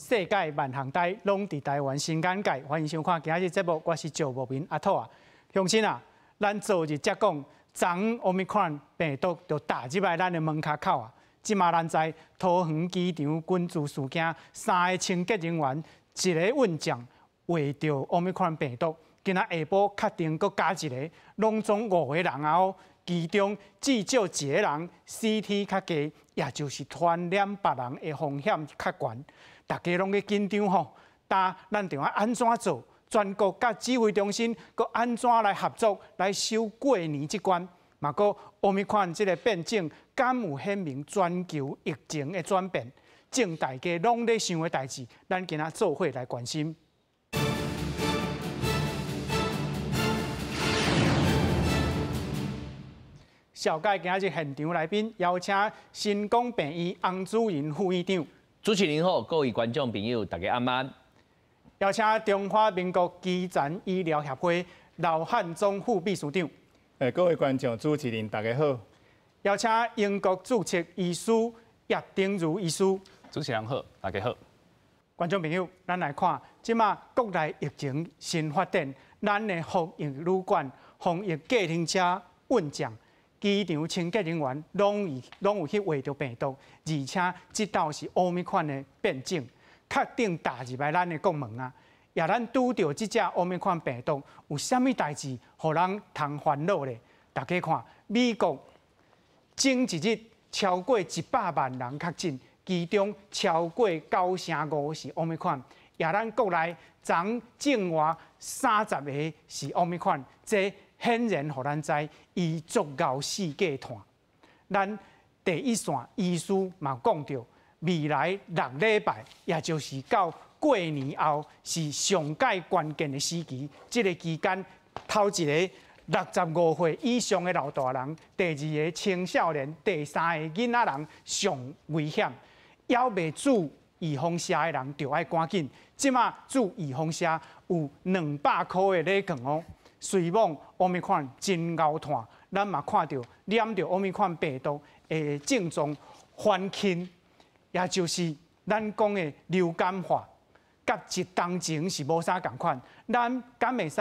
世界萬項代攏佇台灣新眼界，歡迎收看今仔日節目，我是趙慕明阿兔啊。鄉親啊，咱昨日才講，昨 Omicron 病毒就踏入來咱的門跤口啊。這馬咱知桃園機場群聚事件，三个清潔人員，一个運將罹著 Omicron 病毒，今仔下晡確定閣加一个，攏總五个人啊哦。其中至少一个人 CT 較低，也就是傳染別人的風險較懸。大家攏咧緊張吼，但咱著愛按怎做？全國佮指揮中心閣按怎來合作來守過年這關？嘛閣 Omicron 這个變種，敢有顯明全球疫情的轉變？正大家攏咧想的代誌，咱今仔做伙來關心。紹介今仔日現場來賓，邀請新光病院洪主任副院長。主持人好，各位觀眾朋友，大家晚安。邀請中華民國基層醫療協會劉漢忠副秘書長。各位觀眾、主持人，大家好。邀請英國註冊醫師葉丁如醫師。主持人好，大家好。觀眾朋友，咱來看，這馬國內疫情新發展，咱的防疫旅館、防疫計程車運將、機場清潔人員攏有去罹著病毒，而且這道是 Omicron 的變種，確定踏入來咱的國門啊！也咱拄著這隻 Omicron 病毒，有啥物代誌予人通煩惱咧？大家看，美國前一日超過100萬人確診，其中超過9.5成是 Omicron。也咱國內昨境外30个是 Omicron，這顯然予咱知，伊足𠢕四界傳。咱第一線醫師嘛講著，未來6禮拜，也就是到過年後，是上蓋關鍵的時期。這个期間，頭一个65歲以上的老大人，第二个青少年，第三个囡仔人上危險。猶未注預防射的人，就愛趕緊。這馬注預防射有200箍的禮券哦。雖罔 Omicron 真𠢕傳，咱嘛看著染著 Omicron 病毒的症狀反輕，也就是咱講的流感化，佮一冬前是無啥仝款。咱敢會使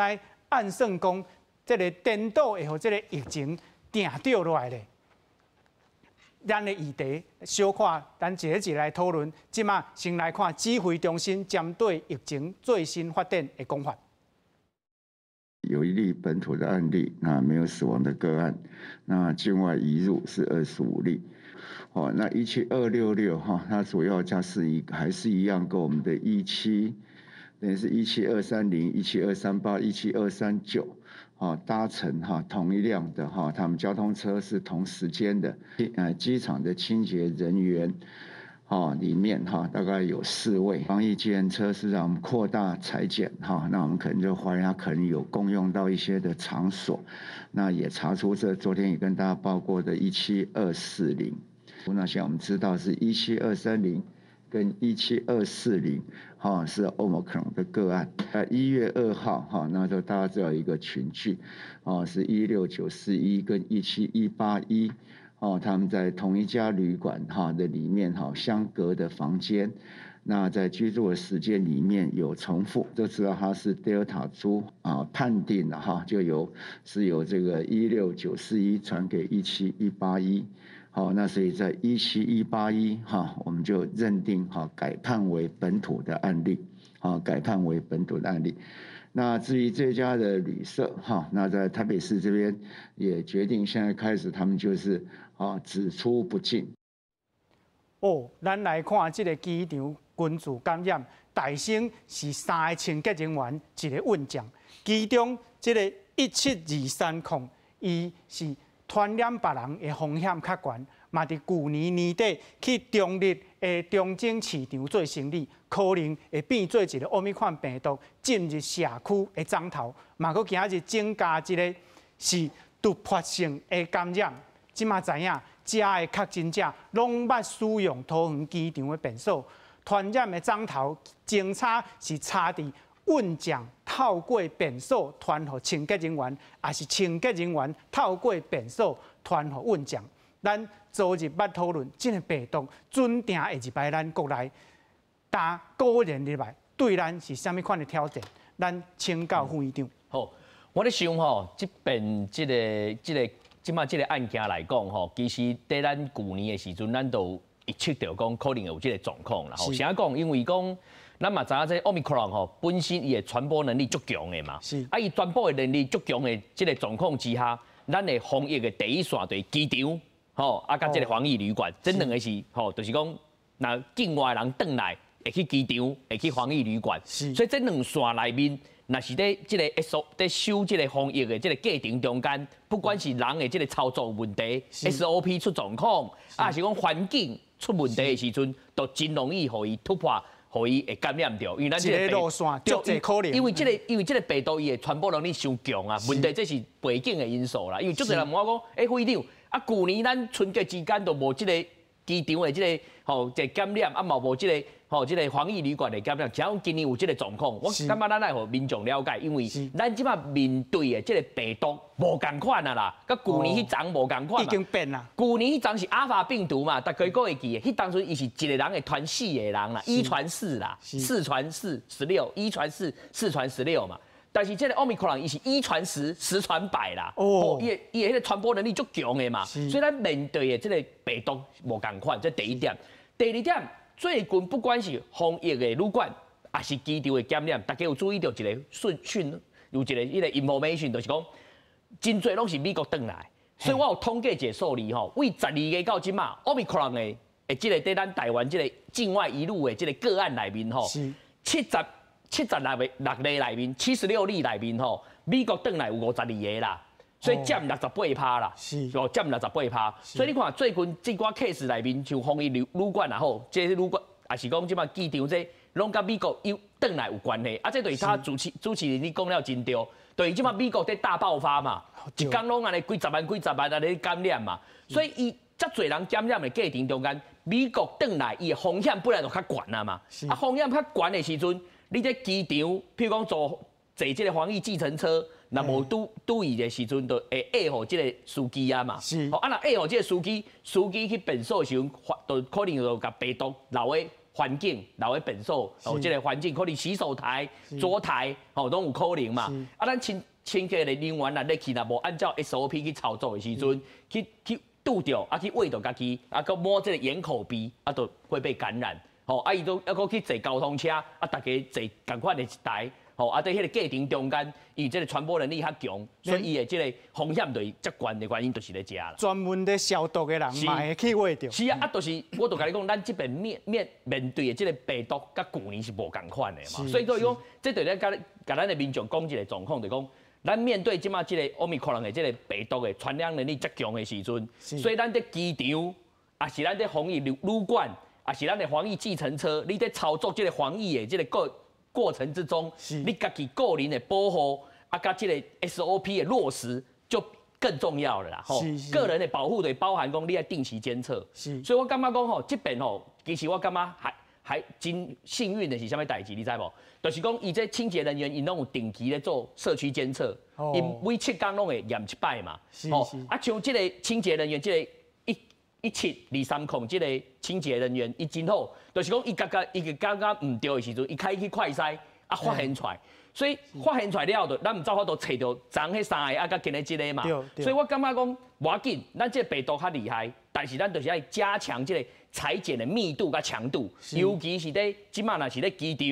按算講，這个顛倒會予這个疫情定著落來咧？咱的議題小可，咱一个一个來討論。這馬先來看指揮中心針對疫情最新發展的講法。有一例本土的案例，那沒有死亡的個案，那境外移入是25例。哦，那17266哈，它主要它是一還是一樣跟我們的一七，等於是17230、17238、17239，哦，搭乘哈同一輛的哈，他們交通車是同時間的，機場的清潔人員。哦，裡面哈大概有四位防疫計程車是讓我們擴大採檢哈，那我們可能就懷疑他可能有共用到一些的場所，那也查出這昨天也跟大家報過的17240，那現在我們知道是17230跟17240，哈是 Omicron 的個案。在1月2號哈，那時候大家知道一個群聚，哦是16941跟17181。哦，他們在同一家旅館哈的裡面哈，相隔的房間，那在居住的時間裡面有重複，就知道他是 Delta 株啊，判定了哈，就由是由這個16941傳給17181，好，那所以在17181哈，我們就認定哈改判為本土的案例，啊，改判為本土的案例。那至於這家的旅社哈，那在台北市這邊也決定現在開始，他們就是啊只出不進。哦，咱來看這个機場群聚感染，大升是三个清潔人員，一个運將，其中這个17230，伊是傳染別人的風險較懸，嘛佇舊年年底去中壢的中正市場做生理，可能會變做一个 Omicron 病毒進入社區的樁頭，嘛閣今仔日增加一个是突發性的感染。這馬知影，遮的確診者攏捌使用桃園機場的便所，傳染的樁頭偵查是查佇運將透過便所傳予清潔人員，抑是清潔人員透過便所傳予運將。咱昨日捌討論，這个病毒準定會入來咱國內。但果然入來，對咱是啥物款的挑戰？咱請教副院長。好，我咧想吼，這邊這個這馬這個案件來講吼，其實佇咱舊年的時陣，咱都預測著講可能會有這個狀況啦。吼，啥講？因為講咱嘛知影這 Omicron 吼，本身伊的傳播能力足強的嘛。啊，伊傳播的能力足強的這個狀況之下，咱的防疫的第一線就是機場，吼，啊，佮這個防疫旅館，這兩个是吼，就是講，若境外人轉來會去機場，會去防疫旅館。所以這兩線內面，若是佇這個 S O 佇守這個防疫的這個過程中間，不管是人的這個操作問題，SOP 出狀況，啊，是講環境出問題的時陣，都真容易予伊突破，予伊會感染著。因為咱這個一個路線足濟可能。因為這個病毒伊的傳播能力傷強啊，問題這是背景的因素啦。因為足濟人問我講，欸，會長，啊，舊年咱春節之間都無這個機場的這個吼，這個感染，啊嘛無這個吼，這個防疫旅館的感染，只講今年有這個狀況，我感覺咱愛予民眾了解，因為咱這馬面對的這個病毒無仝款啊啦，佮舊年彼陣無仝款。已經變啦。舊年彼陣是阿爾法病毒嘛，大家閣會記得，彼當陣伊是一個人會傳四個人啦，一傳四啦，四傳四十六，一傳四，四傳十六嘛。但是這個 Omicron 伊是一傳十，十傳百啦，哦，伊的彼個傳播能力足強的嘛，所以咱面對的這個病毒無仝款，這第一點。第二點，最近不管是防疫的旅館，抑是機場的檢驗，大家有注意著一個訊訊，有一個彼個 information，就是講真濟攏是美國轉來，所以我有統計一個數字吼，為12月到這馬，Omicron 的這個佇咱台灣這個境外移入的這個個案內面吼，76例內面，76例內面吼，美國轉來有52個啦，所以佔68%啦，哦，佔六十八趴。所以你看最近這寡 case 內面，像防疫旅館也好，這個旅館抑是講這馬機場這攏佮美國有轉來有關係。啊，這就是他主持人你講了真對，對，這馬美國佇大爆發嘛，一工攏按呢幾十萬、幾十萬按呢感染嘛，所以伊遮濟人感染的過程中間，美國轉來伊的風險本來就較懸啊嘛，啊風險較懸的時陣，你佇機場，譬如講坐這個防疫計程車，若無注意的時陣，就會壓予這個司機啊嘛。啊，若壓予這個司機，司機去便所的時陣，就可能就共病毒留佇環境，留佇便所，哦，這個環境可能洗手台、桌台，吼，攏有可能嘛。啊，咱清潔的人員若咧去，若無按照 SOP 去操作的時陣，去拄著，啊去餵著家己，啊閣摸這個眼口鼻，啊，就會被感染。吼，啊，伊都抑閣去坐交通車，啊，逐家坐仝款的一台，吼，啊，佇彼個過程中間，伊這個傳播能力較強，所以伊的這個風險就會遮懸的原因就是佇遮啦。專門咧消毒的人嘛會去秽著。是啊，啊，就是我就共你講，咱這邊面對的這個病毒，佮舊年是無仝款的嘛，所以就是講，這就咧共咱的民眾講一個狀況，就講，咱面對這馬這個 Omicron 的這個病毒的傳染能力遮強的時陣，所以咱佇機場，抑是咱佇防疫旅館，抑是咱的防疫計程車，你佇操作這個防疫的這個過程之中，你家己個人的保護，啊，佮這個 SOP 的落實就更重要了啦。吼，個人的保護就包含講你愛定期監測。所以我感覺講吼，這邊吼，其實我感覺還真幸運的是啥物代誌，你知無？就是講伊這清潔人員，𪜶攏有定期咧做社區監測，𪜶每7工攏會驗一擺嘛。吼，啊，像這個清潔人員，這個17230這個清潔人員，伊真好，就是講伊感覺伊感覺毋對的時陣，伊開去快篩，啊發現出來，所以發現出來了後，就咱毋才有法度揣著昨彼三個啊，佮今日這個嘛。所以我感覺講無要緊，咱這個病毒較厲害，但是咱就是愛加強這個採檢的密度佮強度，尤其是佇這馬若是咧機場、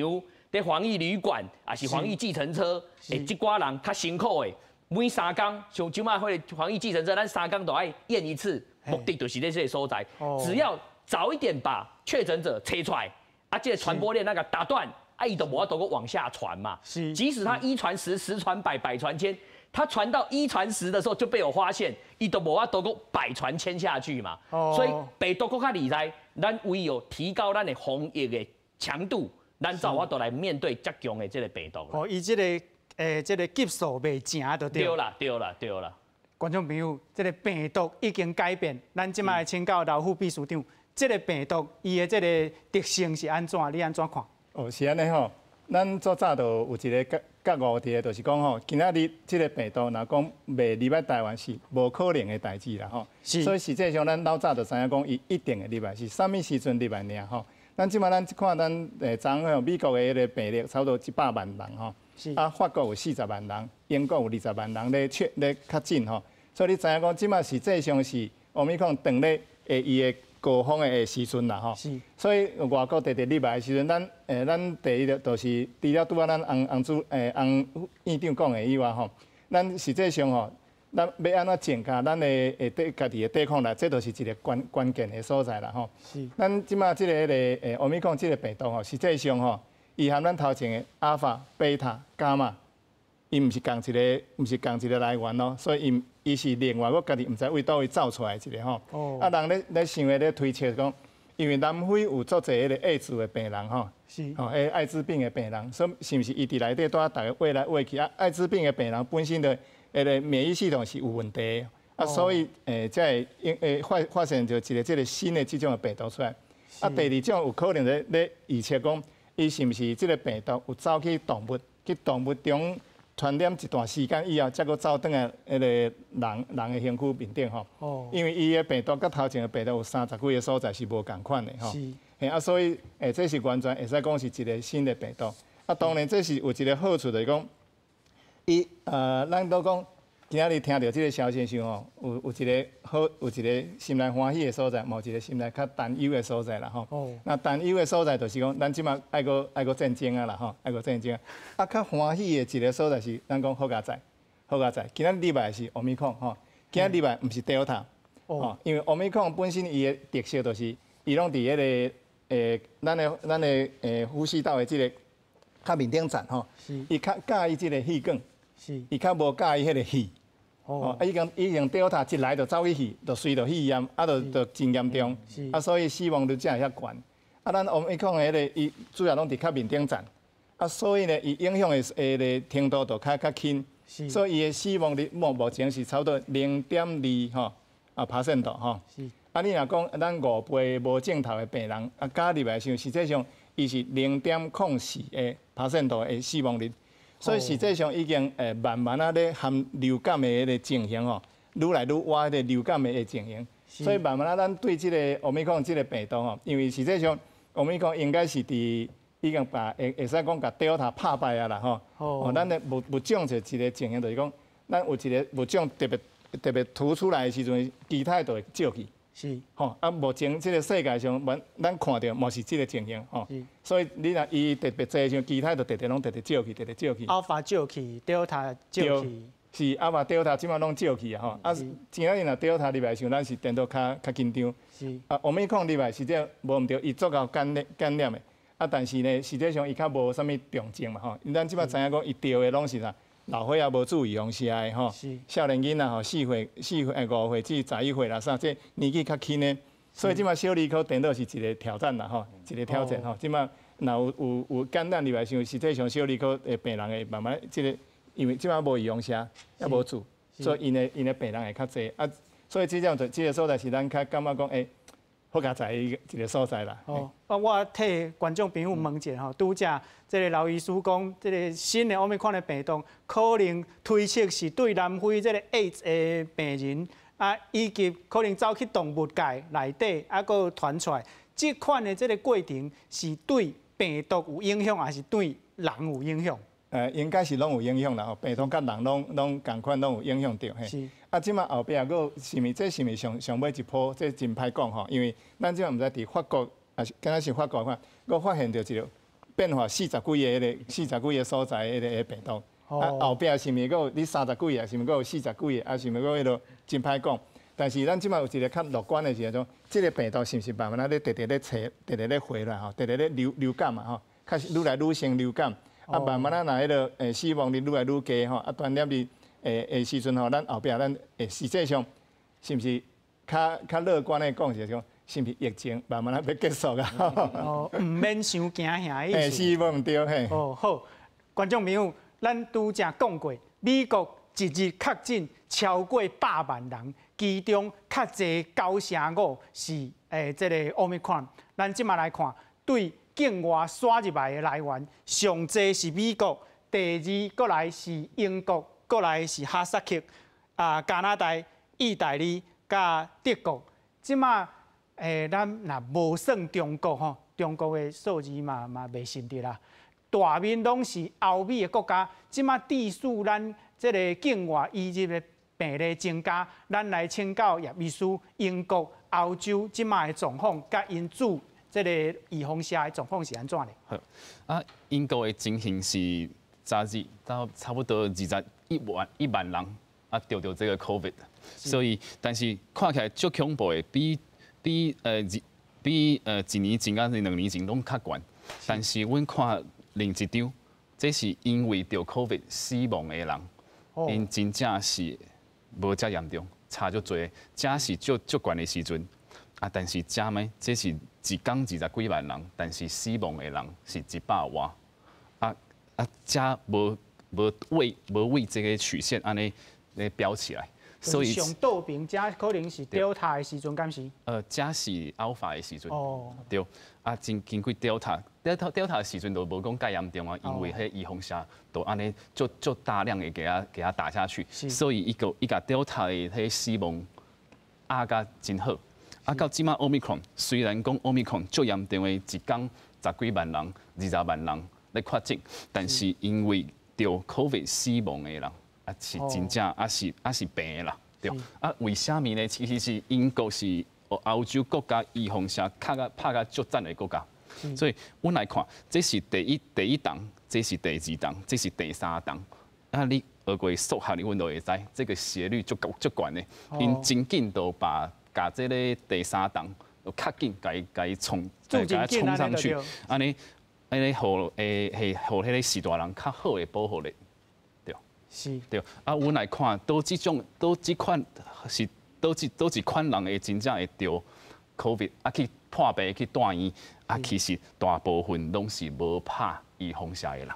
佇防疫旅館，抑是防疫計程車，欸，這寡人較辛苦的，每3工，像這馬彼個防疫計程車，咱三工都愛驗一次。目的就是佇這個所在，只要早一點把確診者揣出來，啊，這個傳播鏈那個打斷，啊，伊就無法度閣往下傳嘛。即使他一傳十，十傳百，百傳千，他傳到一傳十的時候就被我發現，伊就無法度閣百傳千下去嘛。所以病毒閣較厲害，咱唯有提高咱的防疫的強度，咱才有法度來面對遮強的這個病毒。哦，伊這個這個級數袂成就對。對啦，對啦，對啦。觀眾朋友，這個病毒已經改變，咱這馬來請教劉副秘書長，這個病毒伊的這個特性是按怎？你按怎看？哦，是按呢吼，咱做早就有一个覺悟佇咧，就是講吼，今仔日這個病毒若講袂入來台灣是無可能的代誌啦吼。所以實際上咱老早就知影講，伊一定會入來，是啥物時陣入來爾吼。咱這馬咱看咱昨昏美國的彼个病例差不多100萬人吼，啊法國有40萬人，英國有20萬人咧確咧確診吼，所以你知影講，這馬實際上是奧密克戎當咧伊的高峰的時陣啦吼。所以外國直直入來的時陣，咱第一就是除了拄仔咱洪洪主洪院長講的以外吼，咱實際上吼，咱欲按怎增加咱的家己的抵抗力，這就是一个關鍵的所在啦吼。咱這馬這个彼个奧密克戎這个病毒吼，實際上吼，伊和咱頭前的阿爾法、貝塔、伽馬，伊毋是仝一个，毋是仝一个來源咯，所以伊是另外閣家己毋知為佗位走出來一个吼。啊，人咧想的咧推測講，因為南非有足濟彼个艾滋的病人吼，吼，彼艾滋病的病人，所以是毋是伊佇內底蹛逐家餵來餵去啊？艾滋病的病人本身的彼个免疫系統是有問題的，啊，所以才會發現著一个這个新的這種的病毒出來。啊，第二種有可能咧預測講，伊是毋是這个病毒有走去動物，去動物中傳染一段時間以後，才閣走轉來彼个人的身軀面頂吼。因為伊的病毒佮頭前的病毒有30幾个所在是無仝款的吼。嘿啊，所以這是完全會使講是一个新的病毒。啊，當然這是有一个好處，就是講，伊咱都講今仔日聽著這个消息時吼，有一个好，有一个心內歡喜的所在，嘛有一个心內較擔憂的所在啦吼。那擔憂的所在就是講，咱這馬愛閣愛閣戰爭啊啦吼，愛閣戰爭。啊，較歡喜的一个所在是，咱講好佳哉，好佳哉。今仔日入來是奧密克戎吼，今仔日入來毋是 Delta，吼，因為奧密克戎本身伊的特色就是，伊攏佇彼个咱的呼吸道的這个較面頂層吼，伊較佮意這个氣管，伊較無佮意彼个肺。哦，啊，已經 Delta 一來就走去肺，就隨著肺炎，啊，就真嚴重，啊，所以死亡率才會遐懸。啊，咱奧密克戎彼个，伊主要攏佇較面頂層，啊，所以呢，伊影響的彼个程度就較輕，所以伊的死亡率目前是差不多0.2吼啊 percent 吼。啊，你若講咱5倍無症頭的病人，啊，加入來時，實際上伊是0.04个 percent 的死亡率。所以實際上已經慢慢仔咧含流感的彼个情形吼，愈來愈倚彼个流感的情形。所以慢慢仔咱對這個奧密克戎這个病毒吼，因為實際上奧密克戎應該是佇已經把會使講共 Delta 拍敗啊啦吼。哦，咱的物種就一个情形，就是講，咱有一个物種特別特別突出來的時陣，其他就會少去。吼，啊，目前這个世界上，咱看著嘛是這个情形吼。所以你若伊特別濟，像其他就直直攏直直少去，直直少去。阿爾法少去，Delta 少去。是阿爾法、Delta 這馬攏少去啊吼。啊，今仔日若 Delta 入來時，咱是顛倒較緊張。啊，奧密克戎入來實際無毋對，伊足夠感染感染的。啊，但是呢，實際上伊較無啥物重症嘛吼。咱這馬知影講，伊著的攏是啥？老歲仔無注預防射的吼，少年囡仔吼，4歲、4歲、5歲至11歲啦啥，這年紀較輕的，所以這馬小兒科顛倒是一个挑戰啦吼，一个挑戰吼。這馬若有感染入來時，實際上小兒科的病人會慢慢這个，因為這馬無預防射，猶無注，所以𪜶的病人會較濟啊。所以這種就這个所在是咱較感覺講，好佳哉一个所在啦。哦，啊，我替觀眾朋友問一下吼，拄才這个劉醫師講，這个新的奧密克戎的病毒可能推測是對南非這个 AIDS 的病人啊，以及可能走去動物界內底啊，閣傳出來，這款的這个過程是對病毒有影響，還是對人有影響？應該是攏有影響啦吼，病毒佮人攏仝款攏有影響著嘿。啊，這馬後壁閣是毋是這是毋是上上尾一波？這真歹講吼，因為咱這馬毋知佇法國，啊是敢若是法國看，閣發現著一个變化四十幾个彼个四十幾个所在彼个病毒。啊，後壁是毋是閣有你30幾个，是毋是閣有40幾个，啊是毋是閣彼落真歹講。但是咱這馬有一个較樂觀的是講，這个病毒是毋是慢慢仔咧直直咧揣，直直咧回來吼，直直咧流感嘛吼，較是愈來愈像流感。啊，慢慢仔若彼个死亡率愈來愈低吼，啊，傳染率的時陣吼，咱後壁咱會實際上是毋是較樂觀的講是講，是毋是疫情慢慢仔欲結束啊？哦，毋免傷驚嚇的意思。是無毋對嘿。哦，好，觀眾朋友，咱拄才講過，美國一日確診超過100萬人，其中較濟9成5是這个奧密克戎。咱這馬來看，對境外徙入來的來源，上濟是美國，第二閣來是英國，閣來是哈薩克、啊加拿大、意大利佮德國。這馬咱若無算中國吼，中國的數字嘛袂信得啦。大面攏是歐美的國家，這馬致使咱這个境外移入的病例增加，咱來請教葉醫師，英國、歐洲這馬的狀況，佮𪜶注這个預防射的狀況是按怎呢？好，啊，英國的情形是昨日到差不多21萬人啊，著著這个 COVID，所以但是看起來足恐怖的，比一年前抑是2年前攏較懸，但是阮看另一張，這是因為著 COVID 死亡的人，𪜶真正是無遮嚴重，差足濟，遮是足足懸的時陣，啊，但是遮呢，這是一工20幾萬人，但是死亡的人是100外，啊，遮無為這个曲線按呢咧飆起來。所以上倒爿遮可能是 Delta 的時陣，敢是？遮是 Alpha 的時陣。對，啊，真根據 Delta，Delta 的時陣就無講蓋嚴重啊，因為彼預防射都按呢足足大量的給它打下去，所以伊個伊共 Delta 的彼死亡壓甲真好。啊，到這馬 Omicron，雖然講 Omicron 足嚴重的，一工10幾萬人、20萬人咧確診，但是因為著 COVID 死亡的人，啊是真正啊是病的啦，對。啊，為啥物呢？其實是英國是歐洲國家預防射較較拍甲足讚的國家，所以阮來看，這是第一檔，這是第二檔，這是第三檔。啊，你學過數學，你阮就會知，這个斜率足高足懸的，𪜶真緊都把共這个第三檔較緊，共伊衝，共伊衝上去，按呢按呢，予欸予彼个序大人較好的保護力。對，啊，阮來看，佗這種，佗這款是，佗一款人會真正會著 COVID，啊去破病去住院，啊，其實大部分攏是無拍預防射的人。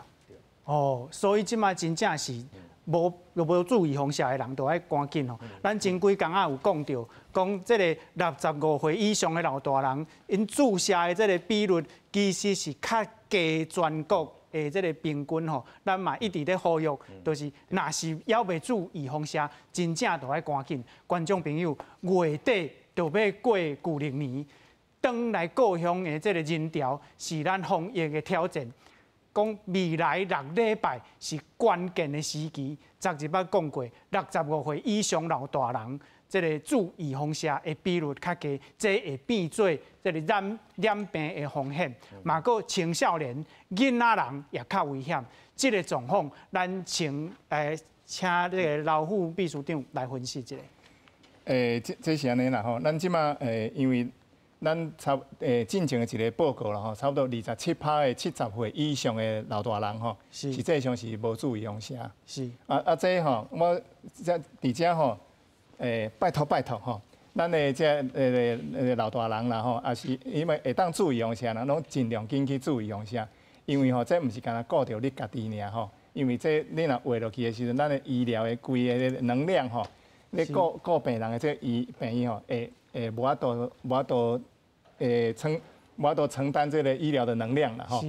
哦，所以這馬真正是無注預防射的人，都愛趕緊吼。咱前幾工仔有講著，講這个65歲以上的老大人，𪜶注射的這个比率其實是較低全國的這个平均吼，咱嘛一直咧呼籲，就是若是猶未注預防射，真正就愛趕緊。觀眾朋友，月底就欲過舊曆年，轉來故鄉的這个人潮是咱防疫的挑戰。講未來6禮拜是關鍵的時期，昨日捌講過，65歲以上老大人，這个注預防射的比率較低，這會變做這个染病的風險。嘛，閣青少年、囡仔人也較危險。這个狀況，咱請這个劉副秘書長來分析一下。這是按呢啦吼，咱這馬因為咱進前的一个報告啦吼，差不多27趴的70歲以上的老大人吼，實際上是無注預防射。啊，這吼，我這佇遮吼，拜託拜託吼，咱的這老大人啦吼，也是因為會當注預防射人，攏盡量緊去注預防射，因為吼，這毋是干焦顧著你家己爾吼，因為這你若畫落去的時陣，咱的醫療的規个能量吼，你顧顧病人的這醫病院吼，會無法度承擔這个醫療的能量啦吼。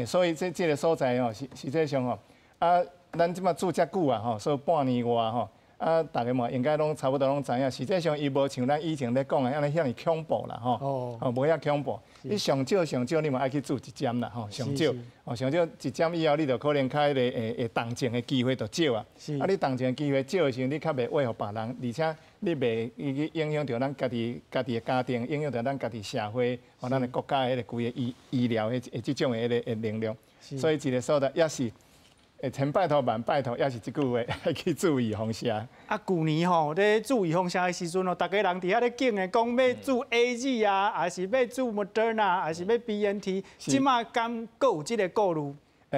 所以這个所在吼，實際上吼，啊，咱這馬注遮久啊吼，所以半年外吼。啊，大家嘛應該攏差不多攏知影，實際上伊無像咱以前咧講的按呢遐爾恐怖啦吼，哦，無遐恐怖。你上少上少，你嘛愛去注一針啦吼，上少，哦，上少一針以後，你就可能較彼个會重症的機會就少啊。啊，你重症的機會少的時陣，你較袂禍予別人，而且你袂去影響著咱家己的家庭，影響著咱家己社會，予咱的國家的彼个規个醫療的這種的彼个能量。所以一个所在也是。千拜託萬拜託，也是這句話，愛去注預防射。啊，舊年吼咧注預防射的時陣吼，逐家人佇遐咧競的，講欲注 AZ 啊，還是欲注 Moderna，還是欲 BNT，這馬敢閣有這个顧慮？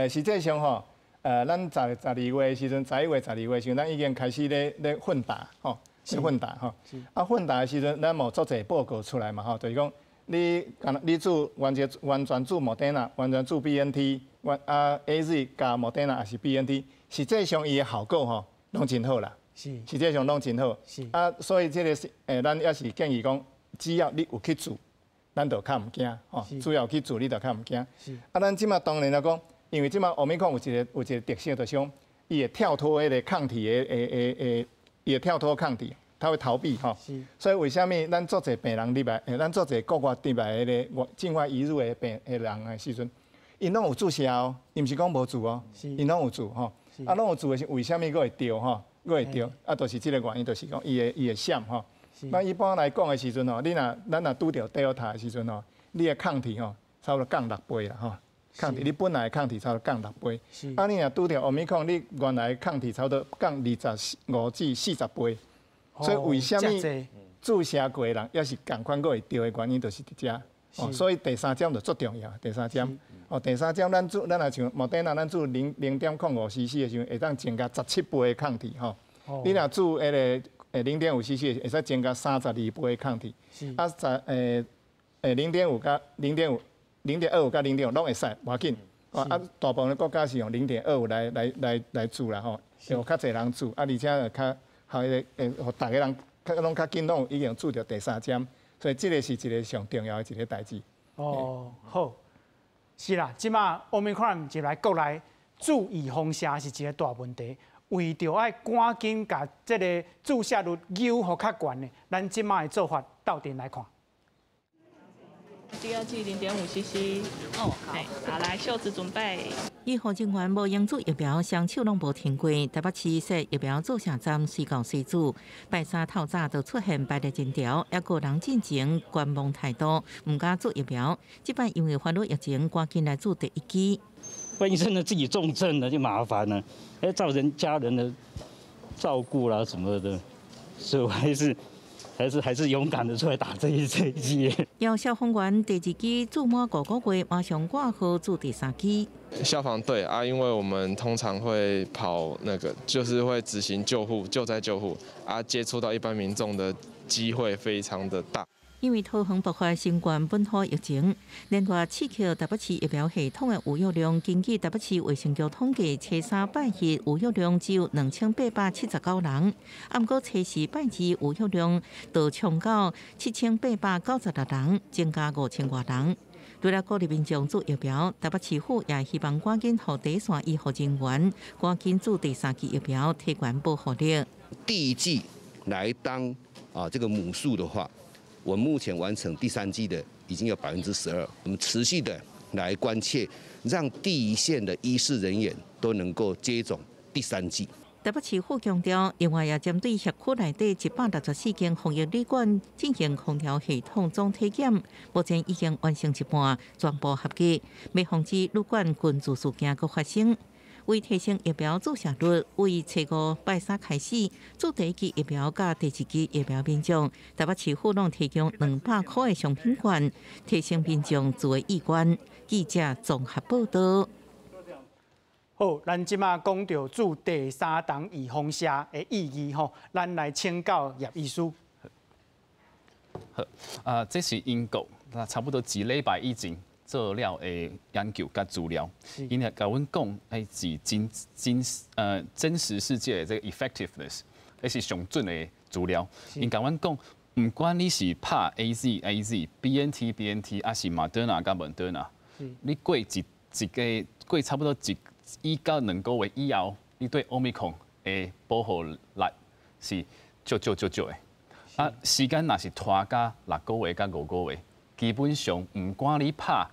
實際上吼，咱十二月的時陣，11月、12月時陣，咱已經開始咧混打吼，咧混打吼。啊，混打的時陣，咱有做一個報告出來嘛吼，就是講你你注完全注莫德納，完全注 BNT。完啊，AZ 加莫德納也是 BNT，實際上伊的效果吼，攏真好啦。實際上攏真好。啊，所以這个是咱也是建議講，只要你有去注，咱就較毋驚吼。只要有去注，你就較毋驚。啊，咱這馬當然來講，因為這馬奧密克戎有一個特色，就是講伊會跳脫彼个抗體的，伊會跳脫抗體，它會逃避吼。所以為啥物咱足濟病人入來，咱足濟國外入來彼个境外移入的病的人的時陣，𪜶攏有注射哦，伊毋是講無注哦，𪜶攏有注吼。啊，攏有注的時，為啥物閣會著吼？閣會著，啊，就是這个原因，就是講伊會閃吼。那一般來講的時陣吼，你若咱若拄著 Delta 的時陣吼，你的抗體吼差不多降六倍啦吼。抗體你本來的抗體差不多降六倍，啊，你若拄著 Omicron，你原來抗體差不多降25至40倍。所以為啥物注射過的人猶是仝款閣會著的原因，就是佇遮。哦，所以第三針就足重要。第三針，哦，第三針咱注，咱若像莫德納，咱注0.05 cc 的時陣，會當增加17倍的抗體吼。你若注彼个0.5 cc，會使增加32倍的抗體。啊，十0.5佮0.5，0.25佮0.5攏會使，無要緊。啊，大部分國家是用零點二五來注啦吼，有較濟人注，啊，而且較予彼个會予逐个人較攏較緊攏已經注著第三針，所以這个是一个上重要的一个代誌。哦，好，是啦，這馬 Omicron 入來國內注預防射是一个大問題，為著愛趕緊共這个注射率扭予較懸的，咱這馬的做法鬥陣來看。第二劑0.5 cc。哦，好，好，來袖子準備。醫護人員無閒注疫苗，雙手攏無停過。台北市設疫苗注射站隨到隨注，拜三透早就出現排列人潮，猶閣有人進前觀望態度，毋敢注疫苗。這擺因為煩惱疫情，趕緊來注第一劑。萬一真的自己重症了就麻煩了，哎，造成家人的照顧啦什麼的，所以我還是勇敢的出來打這一劑。有消防員第二劑注滿5個月，馬上掛號注第三劑。消防隊啊，因為我們通常會跑那個，就是會執行救護、救災救護啊，接觸到一般民眾的機會非常的大。因為桃園爆發新冠本土疫情，連帶刺激台北市疫苗系統的預約量，根據台北市衛生局統計，初三拜一預約量只有2879人，啊，毋過初四拜二預約量就衝到7896人，增加5000外人。除了鼓勵民眾注疫苗，台北市府也希望趕緊予第一線醫護人員趕緊注第三劑疫苗，提懸保護力。第一劑來當啊這個母數的話，我目前完成第三劑的已經有12%，我們持續的來關切，讓第一線的醫事人員都能夠接種第三劑。台北市府強調，另外也針對轄區內底164間防疫旅館進行空調系統總體檢，目前已經完成一半，全部合格，欲防止旅館群聚事件閣發生。為提升疫苗注射率，為初五拜三開始，注第一劑疫苗佮第二劑疫苗民眾，台北市府攏提供200箍的商品券，提升民眾注的意願。記者綜合報道。好，咱這馬講著注第三針預防射的意義吼，咱來請教葉醫師。好，啊，這是英國，那差不多一禮拜以前做了的研究佮資料，𪜶會共阮講，欸，是真實世界的這個 effectiveness，彼是上準的資料。𪜶共阮講，毋管你是拍 AZ、AZ、BNT、BNT，抑是 Moderna 佮 Moderna，你過一個過差不多1到2個月以後，你對 Omicron 的保護力是足足足足的。啊，時間若是拖到6個月佮5個月，基本上毋管你拍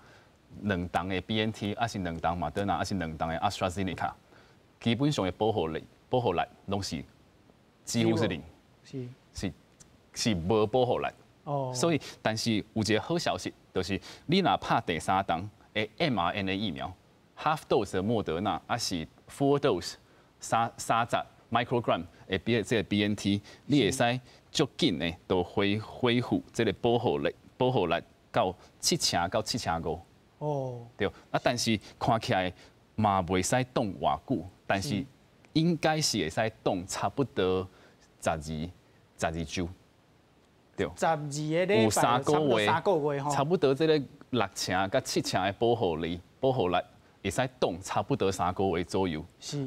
兩筒的 BNT，抑是兩筒莫德納，抑是兩筒的 AstraZeneca，基本上的保護力攏是幾乎是零，是無保護力。所以，但是有一個好消息，就是你若拍第三筒的 mRNA 疫苗，half dose 的莫德納，抑是 full dose 30 microgram 的 B 這個 BNT，你會使足緊的就恢復這個保護力到7成到7成5。對，啊，但是看起來嘛袂使擋偌久，但是應該是會使擋差不多12週。對。12個禮拜，有三個月，3個月差不多這個6成佮7成的保護力會使擋差不多三個月左右。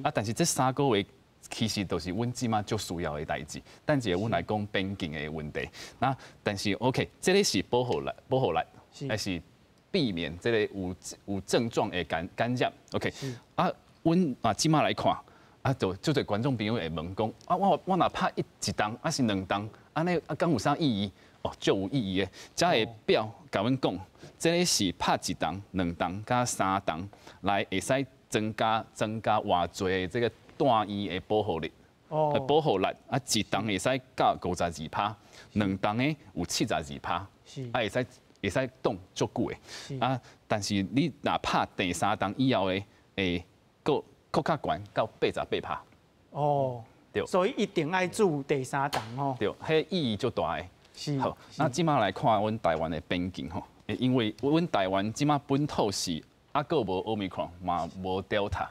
啊，但是這三個月其實都是阮這馬足需要的代誌。等一下阮來講邊境的問題。那但是 OK，這個是保護力，還是避免這個有症狀的感染？OK。啊，阮啊這馬來看，啊，就足濟觀眾朋友會問講，啊，我若拍一針，抑是兩針，按呢啊，敢有啥意義？哦，足有意義的。遮個表共阮講，這个是拍一針、兩針佮三針，來會使增加偌濟的這個住院的保護力。哦。保護力啊，一針會使到52%，兩針的有72%，啊，會使擋足久的。啊，但是你若拍第三針以後的，會閣閣較懸到88%。哦。對。所以一定愛注第三針哦。對，彼意義足大的。好，那這馬來看阮台灣的邊境吼，因為阮台灣這馬本土是猶閣無 Omicron，嘛無 Delta，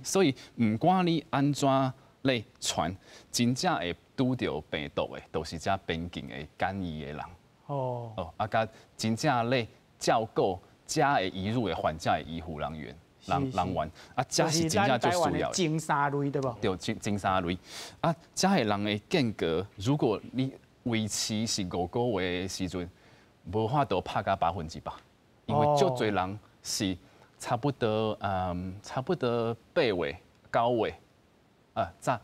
所以毋管你按怎咧傳，真正會拄著病毒的，都是遮邊境的檢疫的人。哦，啊，佮真正咧照顧遮的移入的患者的醫護人員，啊，遮是真正足需要的。前三類對無？對，前三類。啊，遮的人的間隔，如果你維持是5個月的時陣，無法度拍到100%，因為足濟人是差不多8月、9月，啊，才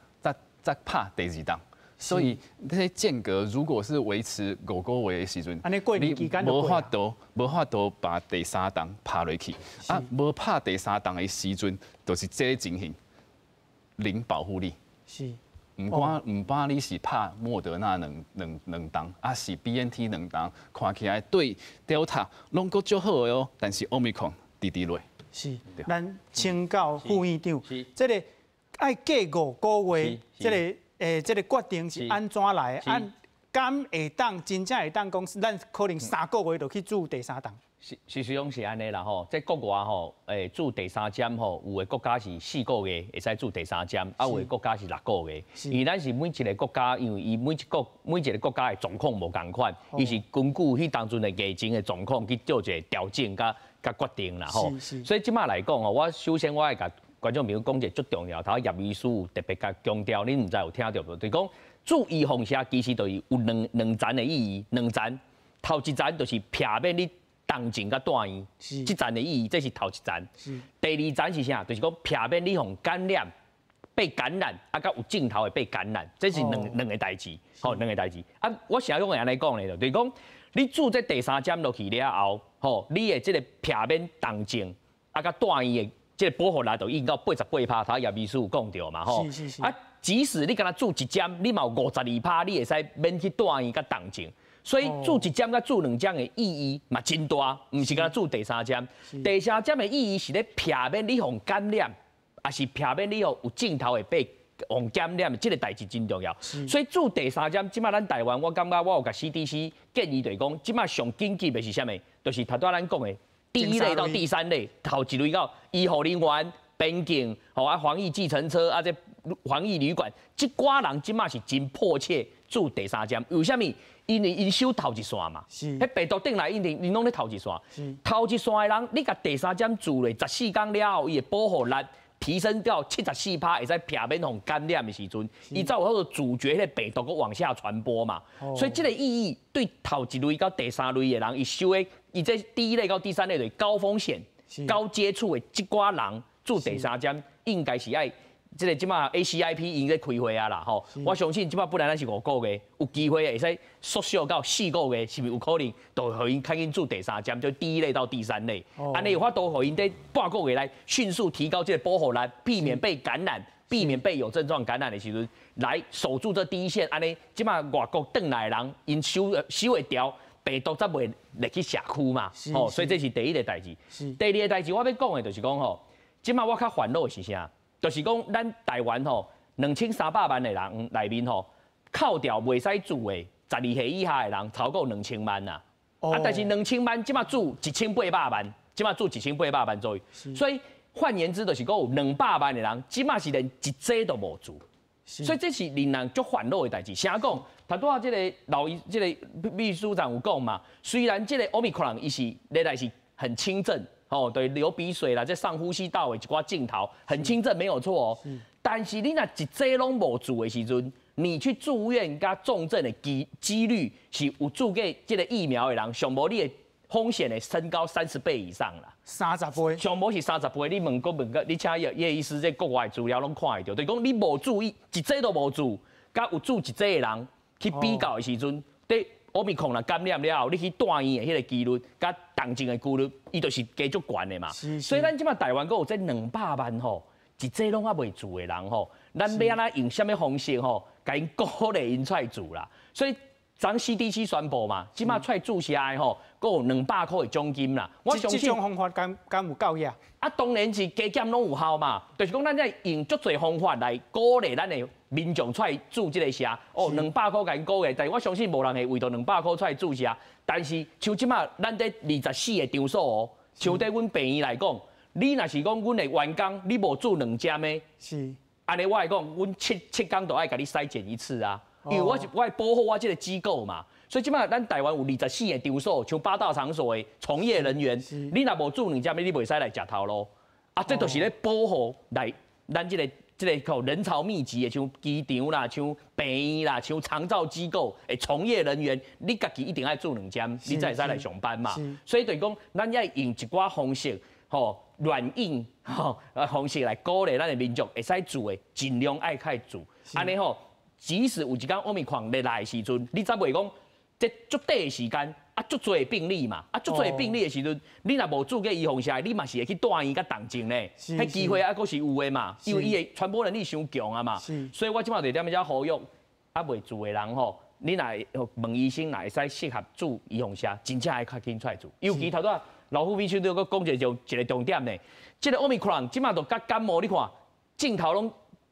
拍第二針，所以這些間隔如果是維持五個月的時陣，你無法度把第三針拍落去，啊，無拍第三針的時陣，就是這个情形，零保護力。毋管你是拍莫德納兩針，抑是 BNT 兩針，看起來對 Delta 攏閣足好的哦，但是 Omicron 直直落。是，咱請教副院長，這个愛隔五個月，這个決定是按怎來的？按敢會當真正會當講，咱可能3個月就去注第三針？是，事實上是按呢啦吼，這國外吼，注第三針吼，有的國家是4個月會使注第三針，啊有的國家是6個月。因為咱是每一个國家，因為伊每一个國家的狀況無仝款，伊是根據彼當陣的疫情的狀況去做一个調整佮決定啦吼。所以這馬來講吼，我首先我愛共觀眾朋友講一个足重要，頭葉醫師有特別共強調，恁毋知有聽著無？就是講注預防射其實就是有兩層的意義，兩層，頭一層就是避免你重症佮住院，這層的意義，這是頭一層。第二層是啥？就是講避免你予感染、被感染，啊，佮有症頭的被感染，這是兩個代誌，吼，兩個代誌。啊，我啥講會按呢講咧？就是講你注這第三針落去了後，吼，你的這个避免重症，啊，佮住院的這个保護力就已經到88%，頭葉醫師有講著嘛，吼。啊，即使你干焦注一針，你嘛有52%，你會使免去住院佮重症。所以注一針佮注兩針的意義嘛真大，毋是干焦注第三針。第三針的意義是咧避免你予感染，抑是避免你予有症頭的被予感染，這个代誌真重要。所以注第三針，這馬咱台灣，我感覺我有共 CDC 建議就是講，這馬上緊急的是啥物？就是頭拄仔咱講的第一類到第三類，頭一類到醫護人員、邊境，吼啊防疫計程車啊，這防疫旅館，這寡人這馬是真迫切注第三針。為啥物？因為𪜶守頭一線嘛，彼病毒轉來，𪜶攏咧頭一線。頭一線的人，你共第三針注落14天了後，伊的保護力提升到74%，會使避免予感染的時陣，伊才有法度阻絕彼个病毒閣往下傳播嘛。所以這个意義對頭一類到第三類的人，伊守的，伊這第一類到第三類就是高風險、高接觸的這寡人注第三針，應該是愛。這个這馬 ACIP 已經咧開會啊啦吼，我相信這馬本來咱是五個月，有機會會使縮小到四個月，是毋是有可能就予𪜶較緊注第三針，就第一類到第三類，按呢有法度予𪜶佇半個月內迅速提高這个保護力，避免被感染，避免被有症狀感染的時陣，來守住這第一線，按呢這馬外國轉來的人，𪜶守會牢，病毒才袂入去社區嘛，吼，所以這是第一个代誌。第二个代誌我欲講的就是講吼，這馬我較煩惱的是啥？就是講，咱台灣吼2300萬的人內面吼，扣掉袂使注的12歲以下的人，超過2000萬啦。啊，但是兩千萬這馬注1800萬，這馬注1800萬左右。所以換言之，就是講有200萬的人，這馬是連一劑都無注。所以這是令人足煩惱的代誌。啥講？頭拄仔這个老醫，這个秘書長有講嘛？雖然這个 Omicron 伊是歷來是很輕症。哦，對，流鼻水啦，這上呼吸道的一寡症頭很輕症，沒有錯哦。但是你若一劑攏無注的時陣，你去住院佮重症的機率是有注過這个疫苗的人，上無你會风险會升高30倍以上啦。30倍，上無是三十倍，你問過問過，你請葉葉醫師這國外資料攏看會著，就是講你無注一劑都無注，佮有注一劑的人去比較的時陣，佇奧密克戎感染了後，你去住院的彼个幾率，佮重症的幾率，伊就是加足懸的嘛。所以咱這擺台灣閣有這200萬吼，一劑攏猶未注的人吼，咱欲按怎用啥物方式吼，共𪜶鼓勵𪜶出來注啦。所以昨 CDC 宣布嘛，這擺出來注射的吼，閣有200箍的獎金啦。我相信這種方法敢有夠額？啊，當然是加減攏有效嘛。就是講，咱愛用足濟方法來鼓勵咱的民眾出來注這个射。哦，兩百箍共𪜶鼓勵，但是我相信無人會為著兩百箍出來注射。但是像這擺咱佇24个場所哦，像佇阮病院來講，你若是講阮的員工，你無注兩針的，按呢我會講，阮7工都愛共你篩檢一次啊。因為我是我愛保護我這个機構嘛，所以這擺咱台灣有24个場所，像八大場所的從業人員，你若無注兩針，你袂使來食頭路。啊，這就是咧保護來咱這个靠人潮密集的，像機場啦、像病院啦、像長照機構的從業人員，你家己一定愛注兩針，你才會使來上班嘛。所以就是講，咱愛用一寡方式，吼軟硬吼方式來鼓勵咱的民眾會使注的，盡量愛較注，按呢吼。即使有一工奧密克戎來的時陣，你才袂講這足短的時間啊，足濟病例嘛，啊，足濟病例的時陣，你若無注過預防射，你嘛是會去住院佮重症咧，彼機會猶閣是有的嘛，因為伊的傳播能力傷強啊嘛。所以我這擺就踮遮呼籲，猶未注的人吼，你若問醫生若會使適合注預防射，真正愛較緊出來注。尤其頭拄仔老副秘書長閣講一個重點呢，這个奧密克戎這擺就佮感冒，你看症頭攏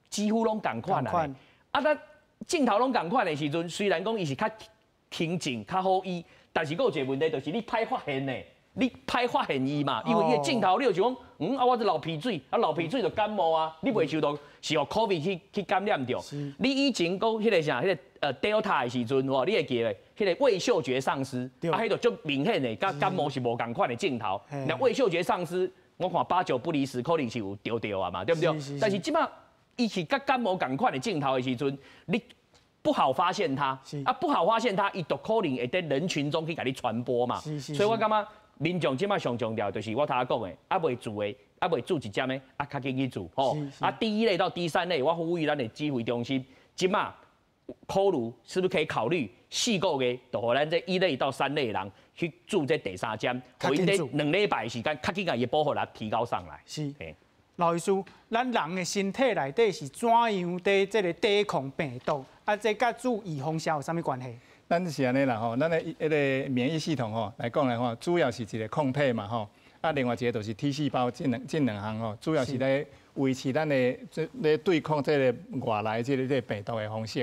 幾乎攏仝款啊，啊，咱症頭攏仝款的時陣，雖然講伊是較輕症、較好醫，但是閣有一个問題，就是你歹發現呢，你歹發現伊嘛，因為伊的症頭你就想講，啊，我這流鼻水，啊流鼻水就感冒啊，你袂想到是予 COVID 去感染著。你以前講彼个啥，彼个Delta 的時陣，吼，你會記得彼个味嗅覺喪失，啊，彼就足明顯的，佮感冒是無仝款的症頭。那味嗅覺喪失，我看八九不離十，可能是有著著啊嘛，對不對？但是這擺伊是佮感冒仝款的症頭的時陣，你不好發現它，啊，不好發現它，伊就可能會佇人群中去共你傳播嘛。所以我感覺民眾這擺上重要就是我頭仔講的，猶未注的，猶未注一針的，啊，較緊去注吼。啊，第一類到第三類，我呼籲咱的指揮中心，這擺考慮是不是可以考慮4個月，就予咱這一類到三類人去注這第三針，予𪜶佇2禮拜時間，較緊共伊保護力提高上來。是。老醫師，咱人的身體內底是怎樣佇這个抵抗病毒？啊，這佮注預防射有啥物關係？咱是按呢啦吼，咱的彼个免疫系統吼來講的話，主要是一个抗體嘛吼，啊，另外一个就是 T 細胞，這兩項吼，主要是咧維持咱的這咧對抗這个外來這个病毒的方式。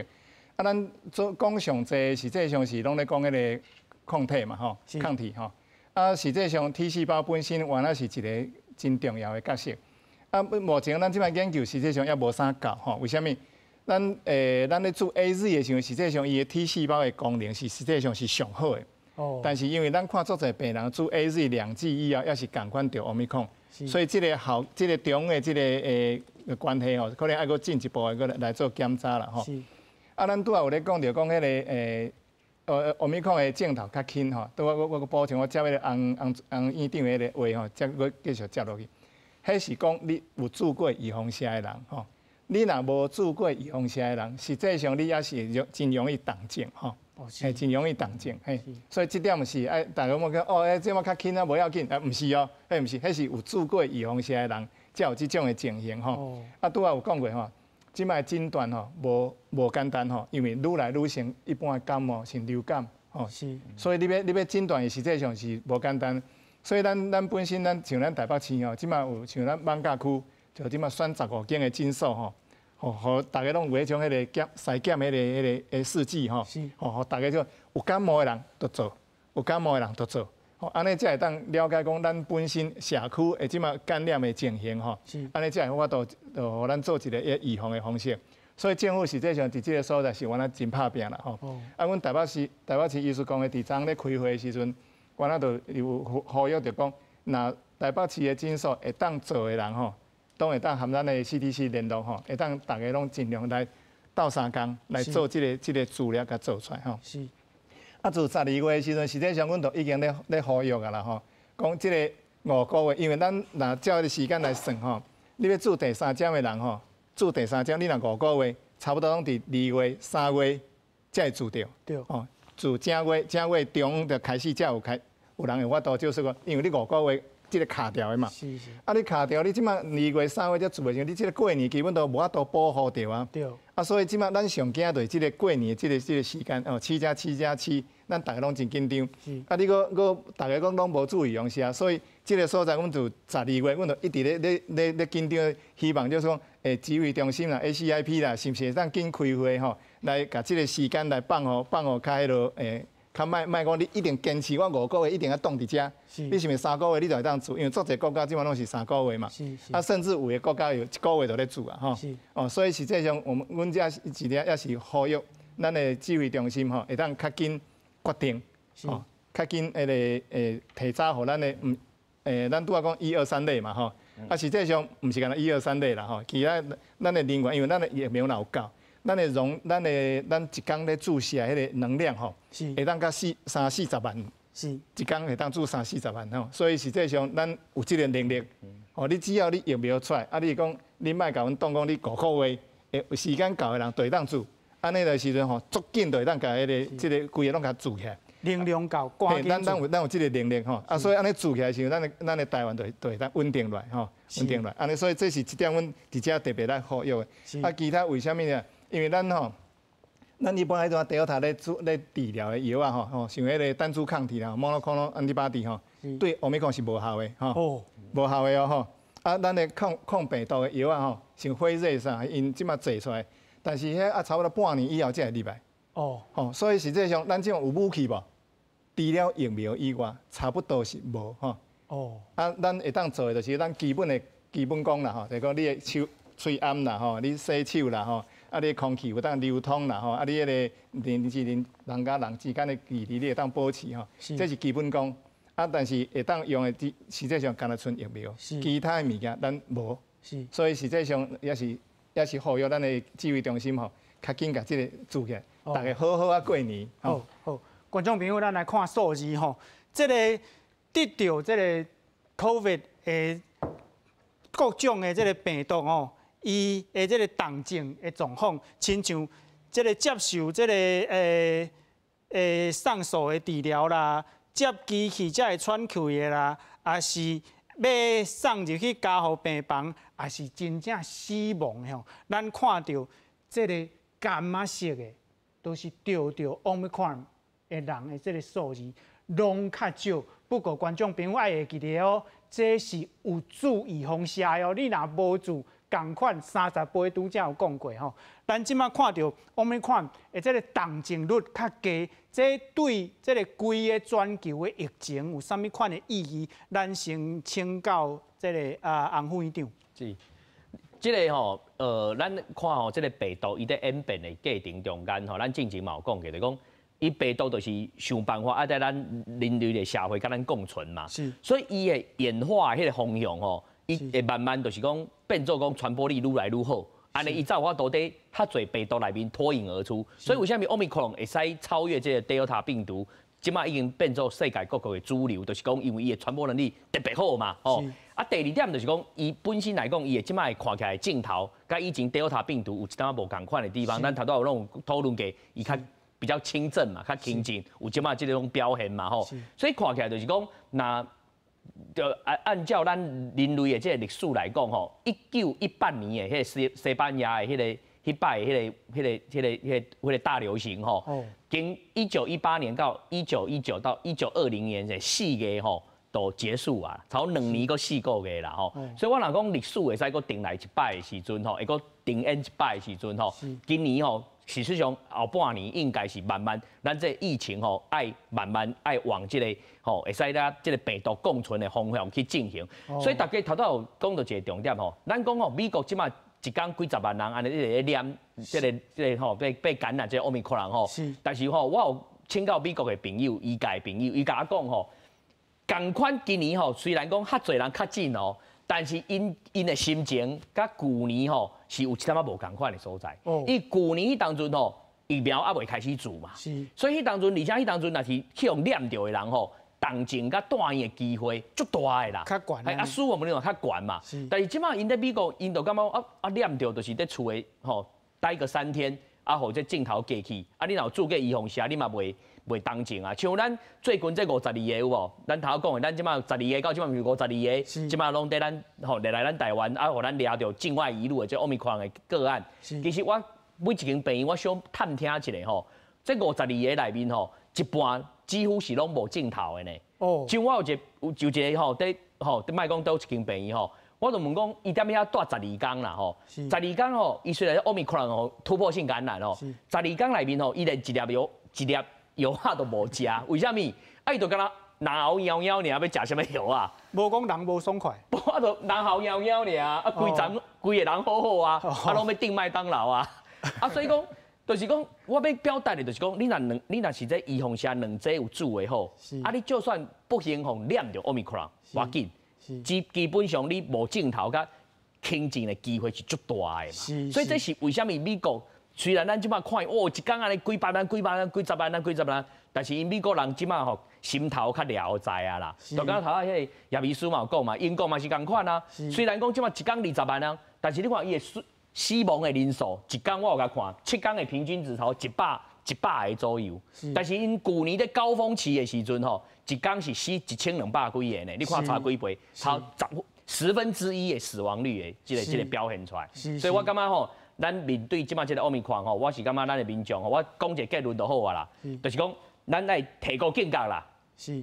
啊，咱做講上濟，實際上是攏咧講彼个抗體嘛吼，抗體吼。啊，實際上 T 細胞本身原來是一个真重要的角色。啊，目前咱這擺研究實際上猶無啥夠吼，為啥物？咱咧注 AZ 的時陣，實際上伊的 T 細胞的功能是實際上是上好的。但是因為咱看足濟病人注 AZ 2劑以後，猶是仝款著奧密克戎，所以這个效，這个中的這个關係吼，可能愛閣進一步的閣來做檢查啦吼。啊，咱拄仔有咧講著講彼个奧密克戎的症頭較輕吼，拄仔我閣補充，我接彼个洪洪洪院長彼个話吼，才閣繼續接落去。彼是講你有注過預防射的人吼，你若無注過預防射的人，實際上你猶是真容易重症吼，嘿，真容易重症嘿。所以這點是愛大家莫講哦，欸，這麼較輕啊，無要緊，啊，毋是哦，彼毋是，彼是有注過預防射的人才有這種的情形吼。啊，拄仔有講過吼，這擺診斷吼無簡單吼，因為愈來愈像一般的感冒，像流感吼，所以你欲診斷伊實際上是無簡單。所以咱本身咱像咱台北市吼，這擺有像咱艋舺區，就這擺選15間的診所吼，予逐家攏有彼種彼个檢篩檢彼个試劑吼，予逐家就有感冒的人就做，有感冒的人就做，吼，按呢才會當了解講咱本身社區的這擺感染的情形吼，按呢才會有法度，就予咱做一个預防的方式。所以政府實際上佇這个所在是原來真拍拚啦吼。啊，阮台北市醫師公會佇昨咧開會的時陣，阮仔就有呼籲，就講，若台北市的診所會當做的人吼，都會當和咱的 CDC 聯絡吼，會當逐家攏盡量來鬥相共來做這个資料共做出來吼。啊，自12月的时阵，实际上阮就已经咧呼吁啊啦吼，讲这个五个月，因为咱若照彼个时间来算吼，你欲注第三针的人吼，注第三针，你若五个月，差不多拢伫2月、3月才会注著。吼，自正月正月中就开始才有开，有人会法度，就是讲，因为你五个月这个卡著的嘛。啊，你卡著，你这马2月、3月才注的时阵，你这个过年基本都无法度保护著啊。啊，所以这马咱上惊就是这个过年这个时间哦，7加7加7，咱逐家拢真紧张。啊，你阁阁逐家讲拢无注预防射，所以这个所在，阮就12月，阮就一直咧紧张，希望就是讲，指挥中心啦、ACIP 啦，是毋是会当紧开会吼，来共这个时间来放予放予较彼落较莫莫讲你一定坚持我五个月一定要挡伫遮，你是毋是3个月你就会当注？因为足济国家这马拢是三个月嘛，啊，甚至有的国家有一个月就咧注啊，吼。哦，所以实际上我们阮遮一个也是呼吁咱的指挥中心吼，会当较紧决定，吼，较紧彼个提早予咱的毋咱拄仔讲一二三类嘛吼，啊，实际上毋是干焦一二三类啦吼，其他咱的人员，因为咱的疫苗若有够。咱的容，咱的咱一工咧注射彼个能量吼，会当到四三四十万，一工会当注三四十万吼，所以实际上咱有这个能力，吼，你只要你疫苗出来，啊，你讲你莫共阮当讲你五个月，会时间到的人就会当注，按呢的时阵吼，足紧就会当共彼个这个规个拢共注起来。能量够，赶紧咱有这个能力吼，啊，所以按呢注起来的时阵，咱的台湾就会当稳定落来吼，稳定落来。按呢，所以这是一点阮伫遮特别来呼吁的。啊，其他为啥物呢？因为咱吼，咱一般彼种 Delta 咧注咧治疗的药啊吼，吼，像彼个单株抗体啦，monoclonal antibody 吼，对奥密克戎是无效的吼，无效的哦吼。啊，咱的抗病毒的药啊吼，像辉瑞啥，𪜶这马做出来，但是彼啊差不多半年以后才会入来。吼，所以实际上咱这种有武器无？除了疫苗以外，差不多是无吼。啊，咱会当做的就是咱基本的基本功啦吼，就是讲你的手喙罨啦吼，你洗手啦吼，啊，你空气有当流通啦吼，啊，你彼个人与人人佮人之间的距离你会当保持吼，这是基本功。啊，但是会当用的，实际上干焦賰疫苗，其他的物件咱无。所以实际上也是呼吁咱的指挥中心吼，较紧共这个做起来，逐家好好仔过年。好，好，观众朋友，咱来看数字吼，这个得著这个 COVID 的各种的这个病毒吼，伊的这个重症的状况，亲像这个接受这个上述的治疗啦，接机器才会喘气的啦，抑是欲送入去加护病房，抑是真正死亡的吼。咱看著这个柑仔色的，都是著著 Omicron 的人的这个数字，拢较少。不过观众朋友爱会记得哦，这是有注预防射的哦。你若无注，仝款30倍拄才有讲过吼。咱这马看著 Omicron 的这个重症率较低，这对这个规个全球的疫情有啥物款的意义？咱先请教这个洪副院长。是，这个吼，咱看吼，这个病毒伊佇演变的过程中间吼，咱进前嘛有讲过，就讲伊病毒就是想办法爱佇咱人类的社会佮咱共存嘛。所以伊的演化彼个方向吼，伊会慢慢就是讲变做讲传播力愈来愈好。按呢伊才有法度佇较济病毒内面脱颖而出。所以为啥物 Omicron 会使超越这个 Delta 病毒？这马已经变做世界各国的主流，就是讲因为伊的传播能力特别好嘛，吼。啊，第二点就是讲，伊本身来讲，伊的这马看起来症头，佮以前 Delta 病毒有一寡无仝款的地方，咱头拄有拢有讨论过，伊较比较轻症嘛，较轻症，有这马这种表现嘛，吼。所以看起来就是讲，若就按照咱人类的这个历史来讲，吼，1918年的彼个西班牙的彼摆彼个大流行，吼，经1918年到1919到1920年的4月吼，都结束啊，差不多2年阁4个月啦，吼。所以我若讲历史会使阁重来一摆的时阵，吼，会阁重演一摆的时阵，吼，今年吼，事实上后半年应该是慢慢，咱这疫情吼，爱慢慢爱往这个吼，会使咱这个病毒共存的方向去进行。所以大家头拄有讲到一个重点吼，咱讲吼，美国这马一工几十万人按呢一直咧染这个吼被感染这个奥密克戎吼。但是吼，我有请教美国的朋友、医界的朋友，伊共我讲吼，仝款今年吼，虽然讲较济人确诊哦，但是𪜶𪜶的心情佮旧年吼是有一点仔无仝款的所在。伊旧年彼当阵吼，疫苗猶未開始注嘛。所以彼當陣，而且彼當陣若是去予染著的人吼，重症佮住院的機會足大的啦。較懸。啊，死亡率嘛較懸嘛。但是這擺𪜶佇美國，𪜶就感覺啊染著就是佇厝的吼，待個3天，啊，予這症頭過去。啊，你若有注過預防射，你嘛袂重症啊。像咱最近這五十二个有無？咱頭講的，咱這擺十二个到這擺是五十二个，這擺攏佇咱吼來來咱台灣啊，予咱掠著境外移入的這 Omicron 的個案。其實我每一間病院我想探聽一下吼，這五十二個內面吼，一半幾乎是攏無症頭的呢。像我有一個有就一個吼，佇吼，莫講佗一間病院吼，我就問講，伊踮遐蹛十二工啦吼，十二工吼，伊雖然 Omicron 吼突破性感染吼，十二工內面吼，伊連一粒藥一粒藥仔都無食，為啥物？啊，伊就敢若嚨喉枵枵爾，欲食啥物藥啊？無講人無爽快，無啊，就嚨喉枵枵爾，啊，規層規个人好好啊，啊，攏欲訂麥當勞啊，啊，所以講，就是講，我欲表達的，就是講，你若是這預防射兩劑有注的吼，啊，你就算不幸予染著 Omicron，無要緊，基本上你無症頭佮輕症的機會是足大的嘛。所以這是為啥物美國雖然咱這擺看哦，一工按呢幾百萬、幾百萬、幾十萬人、幾十萬，但是𪜶美國人這擺吼心頭較了哉啊啦。就敢若頭仔彼个葉醫師嘛有講嘛，英國嘛是仝款啊。雖然講這擺一工20萬人，但是你看伊的死亡的人數，一工我有共看，7工的平均值頭100個左右。但是𪜶舊年咧高峰期的時陣吼，一工是死1200幾个呢，你看差幾倍，差1/10的死亡率的這個表現出來。所以我感覺吼，咱面對這擺這個 Omicron 吼，我是感覺咱的民眾吼，我講一個結論就好啊啦，就是講咱愛提高警覺啦。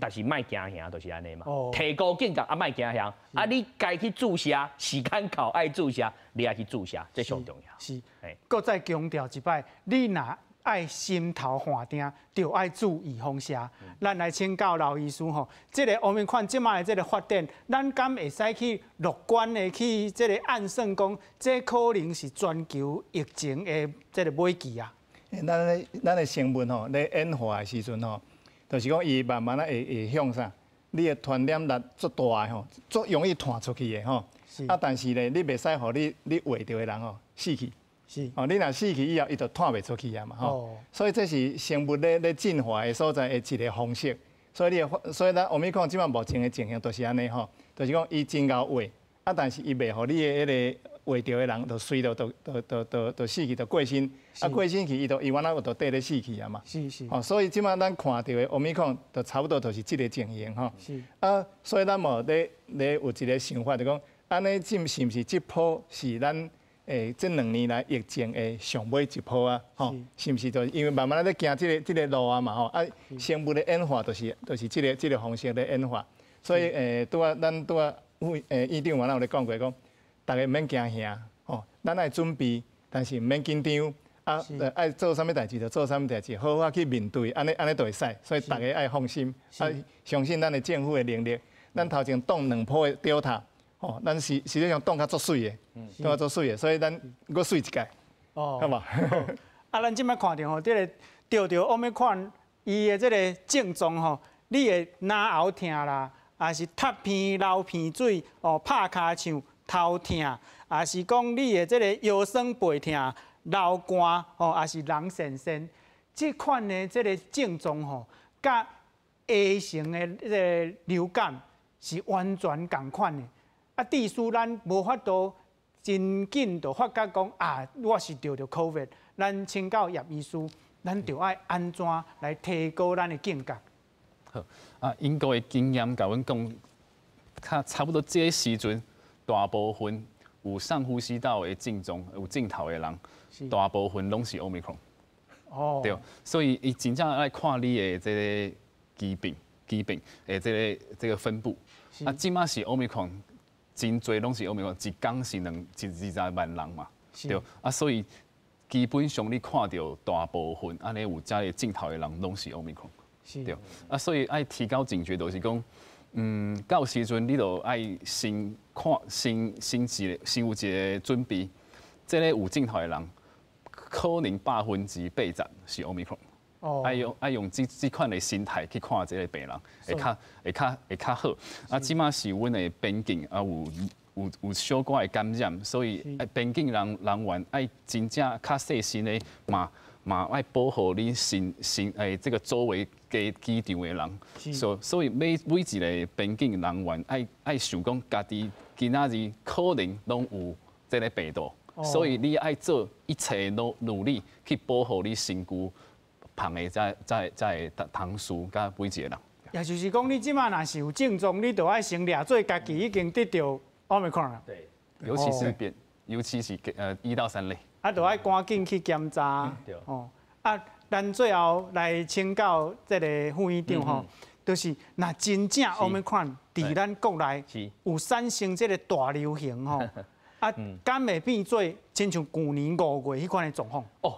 但是莫驚嚇，就是按呢嘛。提高警覺啊，莫驚嚇。啊，你該去注射，時間到愛注射，你愛去注射，這上重要。是。閣再強調一擺，你若愛心頭寒定，就愛注預防射。咱來請教劉醫師吼，這個 Omicron 這擺的這個發展，咱敢會使去樂觀的去這個按算講，這可能是全球疫情的這個尾期啊？咱的生物吼，咧演化的時陣吼，就是講伊慢慢仔會向啥？你的傳染力足大的吼，足容易傳出去的吼。啊，但是咧，你袂使予你患著的人吼死去。哦，你若死去以後，伊就傳袂出去啊嘛吼。所以這是生物咧進化的所在的一個方式。所以咱 Omicron 這擺目前的情形就是按呢吼，就是講伊真𠢕患，啊，但是伊袂予你的彼个患著的人就隨著就死去，就過身，啊過身去，伊就伊原來就綴咧死去啊嘛。哦，所以這擺咱看著的 Omicron 就差不多就是這個情形吼。啊，所以咱嘛咧有一個想法，就講按呢，這是毋是這波是咱這2年來疫情的上尾一波啊？吼，是毋是就因為慢慢咧行這個路啊嘛吼？啊，生物的演化就是這個方式咧演化。所以拄仔咱拄仔院長原來有咧講過講，逐家毋免驚嚇，吼，咱愛準備，但是毋免緊張，啊，愛做啥物代誌就做啥物代誌，好好去面對，按呢按呢就會使。所以逐家愛放心，啊，相信咱的政府的能力。咱頭前擋兩波的 Delta，吼，咱是實際上擋較足媠的，擋較足媠的，所以咱閣媠一擺，好無？啊，咱這擺看著吼，這個著著 Omicron 伊的這個症狀吼，你會嚨喉疼啦，抑是擗鼻流鼻水，哦，拍尻槍、頭疼，抑是講你的這個腰酸背疼、流汗，吼，抑是人糝糝，這款的這個症狀吼，佮 A 型的這個流感是完全仝款的。啊，致使咱無法度真緊就發覺講啊，我是著著 COVID。咱請教葉醫師，咱著愛按怎來提高咱的警覺？好啊，英國的經驗共阮講，較差不多這個時陣，大部分有上呼吸道的症狀、有症頭的人，大部分攏是 Omicron。對，所以伊真正愛看你的這個疾病的這個分布。啊，這擺是 Omicron，真濟攏是 Omicron，一工是20萬人嘛，對，啊，所以基本上你看著大部分按呢有這个症頭的人，攏是 Omicron，對，啊，所以愛提高警覺，就是講，到時陣你就愛先看，先有一個準備，這个有症頭的人，可能80%是 Omicron。愛用這款的心態去看這个病人，會較好。啊，這擺是阮的邊境啊，有小可的感染，所以邊境人員愛真正較細心的嘛。嘛愛保護你身身誒這個周圍機機場的人，所以每一個邊境人員愛想講，家己今仔日可能攏有這个病毒，所以你愛做一切努力去保護你身軀旁的這這這个同事佮每一個人。也就是講，你這馬若是有症狀，你就愛先掠做家己已經得著 Omicron 啦。對，尤其是變，尤其是1到3類。啊，就愛趕緊去檢查。對。哦，啊，咱最後來請教這个副院長吼，就是若真正 Omicron 佇咱國內有產生這个大流行吼，啊，敢會變做親像舊年5月彼款的狀況？哦，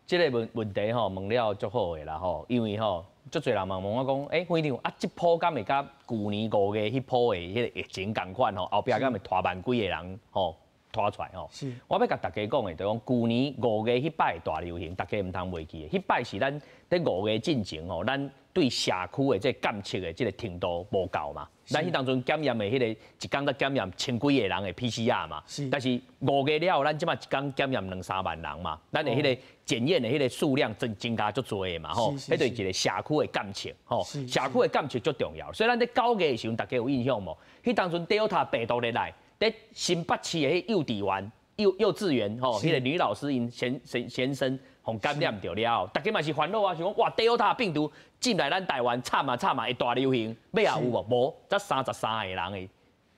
這个問題吼問了足好的啦吼，因為吼足濟人嘛問我講，欸，副院長啊，這波敢會佮舊年五月彼波的彼个疫情仝款吼，後壁敢會拖萬幾个人吼拖出來吼？我欲共大家講的，就講舊年五月彼擺大流行，大家毋通袂記的。彼擺是咱佇五月進前吼，咱對社區的這個監測的這个程度無夠嘛。咱彼當陣檢驗的彼个一工才檢驗千幾个人的 PCR 嘛。但是五月了後，咱這馬一工檢驗兩三萬人嘛。咱的彼個檢驗的彼个數量增加足濟的嘛吼。彼就是一个社區的監測吼，社區的監測足重要。所以咱佇9月的時陣，大家有印象無？彼當陣 Delta 病毒入來，佇新北市的彼幼稚園、幼稚園吼，彼个女老師𪜶先生予感染著了後，大家嘛是煩惱啊，想講哇，Delta 病毒進來咱台灣，慘啊慘啊，會大流行，尾仔有無？無，才33個人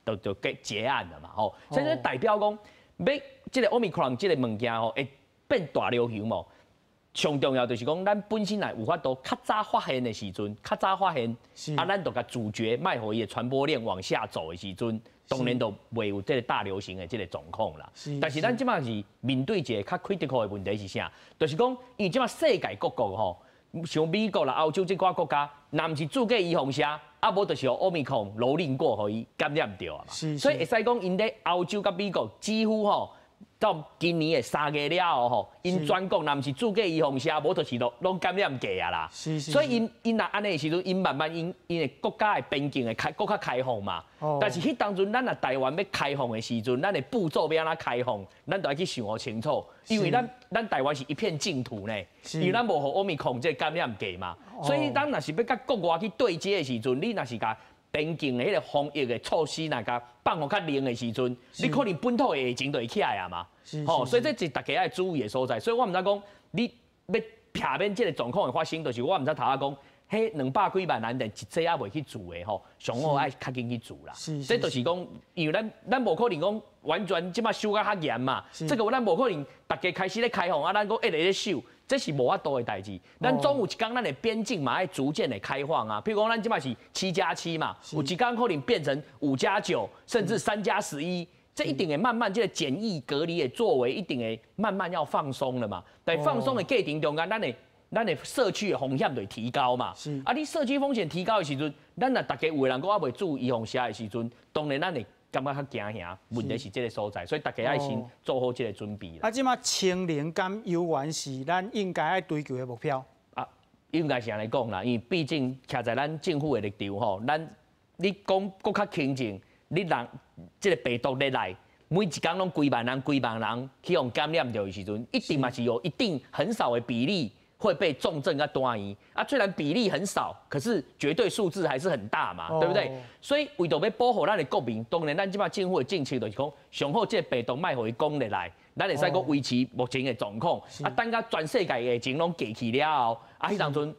的，就結案了嘛吼。所以這代表講，欲這个 Omicron 這个物件吼，會變大流行無？上重要就是講，咱本身若有法度較早發現的時陣，較早發現，啊，咱就共阻絕，莫予伊的傳播鏈往下走的時陣，當然就袂有這个大流行的這个狀況啦。但是咱這馬是面對一个較 critical 的問題是啥？就是講，因為這馬世界各國吼，像美國啦、歐洲這寡國家，若毋是注過預防射，啊無就是予 Omicron 蹂躪過，予伊感染著啊嘛。所以會使講，𪜶佇歐洲佮美國幾乎吼，到今年的3月了後吼，𪜶全國若毋是注過預防射，無就是攏感染過啊啦。所以𪜶若按呢的時陣，𪜶慢慢𪜶的國家的邊境會開閣較開放嘛。但是彼當陣，咱若台灣欲開放的時陣，咱的步驟欲按怎開放，咱就愛去想予清楚。因為咱台灣是一片淨土呢，因為咱無予 Omicron 這个感染過嘛。所以咱若是欲佮國外去對接的時陣，你若是共邊境的彼个防疫的措施，若共放予較冷的時陣，你可能本土的疫情就會起來啊嘛。吼，所以這是大家愛注意的所在。所以我毋知講，你欲避免這个狀況的發生，就是我毋知頭仔講，彼200幾萬人，一劑猶未去注的吼，上好愛較緊去注啦。這就是講，因為咱無可能講完全這馬守甲較嚴嘛。這个咱無可能，大家開始咧開放啊，咱閣一直咧守，這是無法度的代誌。咱總有一工，咱的邊境嘛愛逐漸的開放啊。譬如講，咱這馬是7加7嘛，有一工可能變成5加9，甚至3加11。這一定會慢慢這个檢疫隔離的作為，一定會慢慢要放鬆了嘛。但放鬆的過程中間，咱的社區的風險就會提高嘛。啊，你社區風險提高的時陣，咱若大家有的人閣猶未注預防射的時陣，當然咱會感覺較驚嚇。問題是這个所在，所以大家愛先做好這个準備。啊，這馬清零敢猶原是咱應該愛追求的目標？啊，應該是按呢講啦，因為畢竟徛在咱政府的立場吼，咱你講閣較清靜，你人這个病毒入來，每一工攏幾萬人、幾萬人去予感染著的時陣，一定嘛是有一定很少的比例會被重症佮住院啊。雖然比例很少，可是絕對數字還是很大嘛，對不對？所以為著欲保護咱的國民，當然咱這馬政府的政策就是講，上好這个病毒莫予伊攻入來，咱會使閣維持目前的狀況。啊，等到全世界的疫情攏過去了後，啊，彼當陣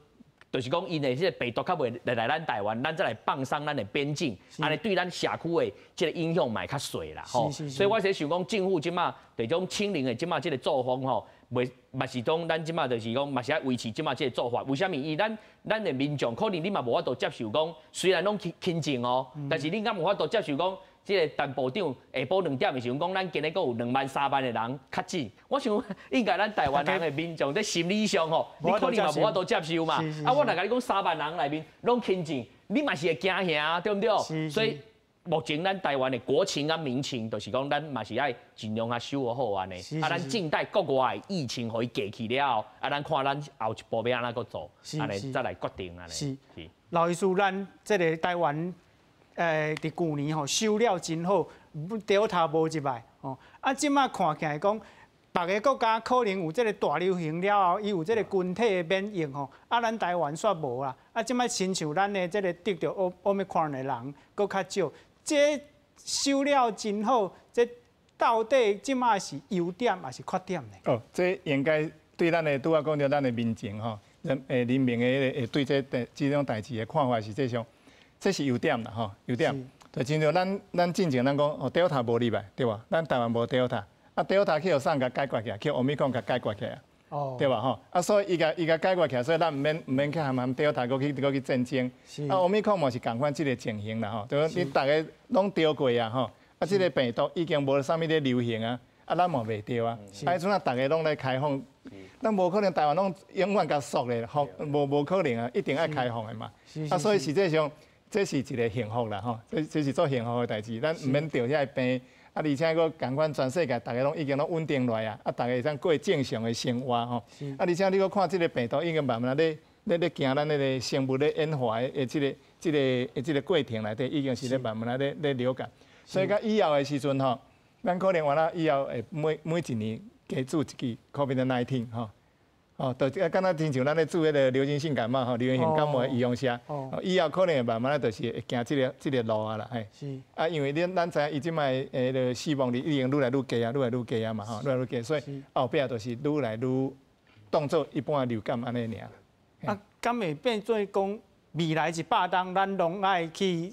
就是講，𪜶的這个病毒較袂入來咱台灣，咱再來放鬆咱的邊境，按呢對咱社區的這个影響嘛會較細啦。吼，所以我是想講，政府這馬這種清零的這馬這个做法吼，袂嘛是講咱這馬就是講嘛是愛維持這馬這个做法。為啥物？因為咱的民眾可能你嘛無法度接受講，雖然攏清清淨哦，但是你敢無法度接受講，這个陳部長下晡2點的時陣講，咱今日閣有2萬3萬的人確診。我想應該咱台灣人的民眾佇心理上吼，你可能嘛無法度接受嘛。啊，我若共你講3萬人內面攏清淨，你嘛是會驚嚇，對毋對？所以目前咱台灣的國情佮民情，就是講咱嘛是愛盡量啊守好按呢。啊，咱靜待國外的疫情予伊過去了後，啊，咱看咱後一步欲按怎閣做，按呢再來決定按呢。是。劉醫師，咱這个台灣。佇舊年吼守了真好，Delta 無入來吼。啊，這馬看起來講，別个國家可能有這个大流行了後，伊有這个群體的免疫吼，啊，咱台灣煞無啦。啊，這擺親像咱的這个得著 Omicron 的人，閣較少。這收了真好，這到底這擺是優點還是缺點呢？哦，這應該對咱的拄仔講著咱的民情吼，人民的彼个對這種代誌的看法是這種，這是優點啦吼，優點。就親像咱進前咱講哦，Delta 無入來，對無？咱台灣無 Delta。啊，Delta 去予啥共解決起來，去 Omicron 共解決起來，對吧？吼，啊，所以伊共解決起來，所以咱毋免去含含 Delta 閣去戰爭。啊，Omicron 嘛是仝款這个情形啦，吼，就是你逐家攏著過啊，吼，啊，這个病毒已經無啥物咧流行啊，啊，咱嘛袂著啊，啊，彼陣啊，逐家攏咧開放，咱無可能台灣攏永遠共鎖咧，放無可能啊，一定愛開放的嘛。啊，所以實際上這是一个幸福啦，吼，這是足幸福的代誌，咱毋免著遐个病。啊，而且閣仝款，全世界逐家攏已經攏穩定落來啊，啊，逐家會當過正常的生活吼。啊，而且你閣看這个病毒已經慢慢咧行咱彼个生物咧演化的這个過程內底，已經是咧慢慢咧流感。所以到以後的時陣吼，咱可能原來以後會每一年加注一劑 COVID-19 吼。哦，就敢若親像咱咧注彼个流行性感冒吼，流行性感冒的預防射，以後可能會慢慢就是會行這个路啊啦，嘿。啊，因為咱知影伊這擺彼个死亡率已經愈來愈低啊，愈來愈低啊嘛，吼，愈來愈低，所以後壁就是愈來愈當做一般的流感按呢爾。啊，敢會變做講未來100冬，咱攏愛去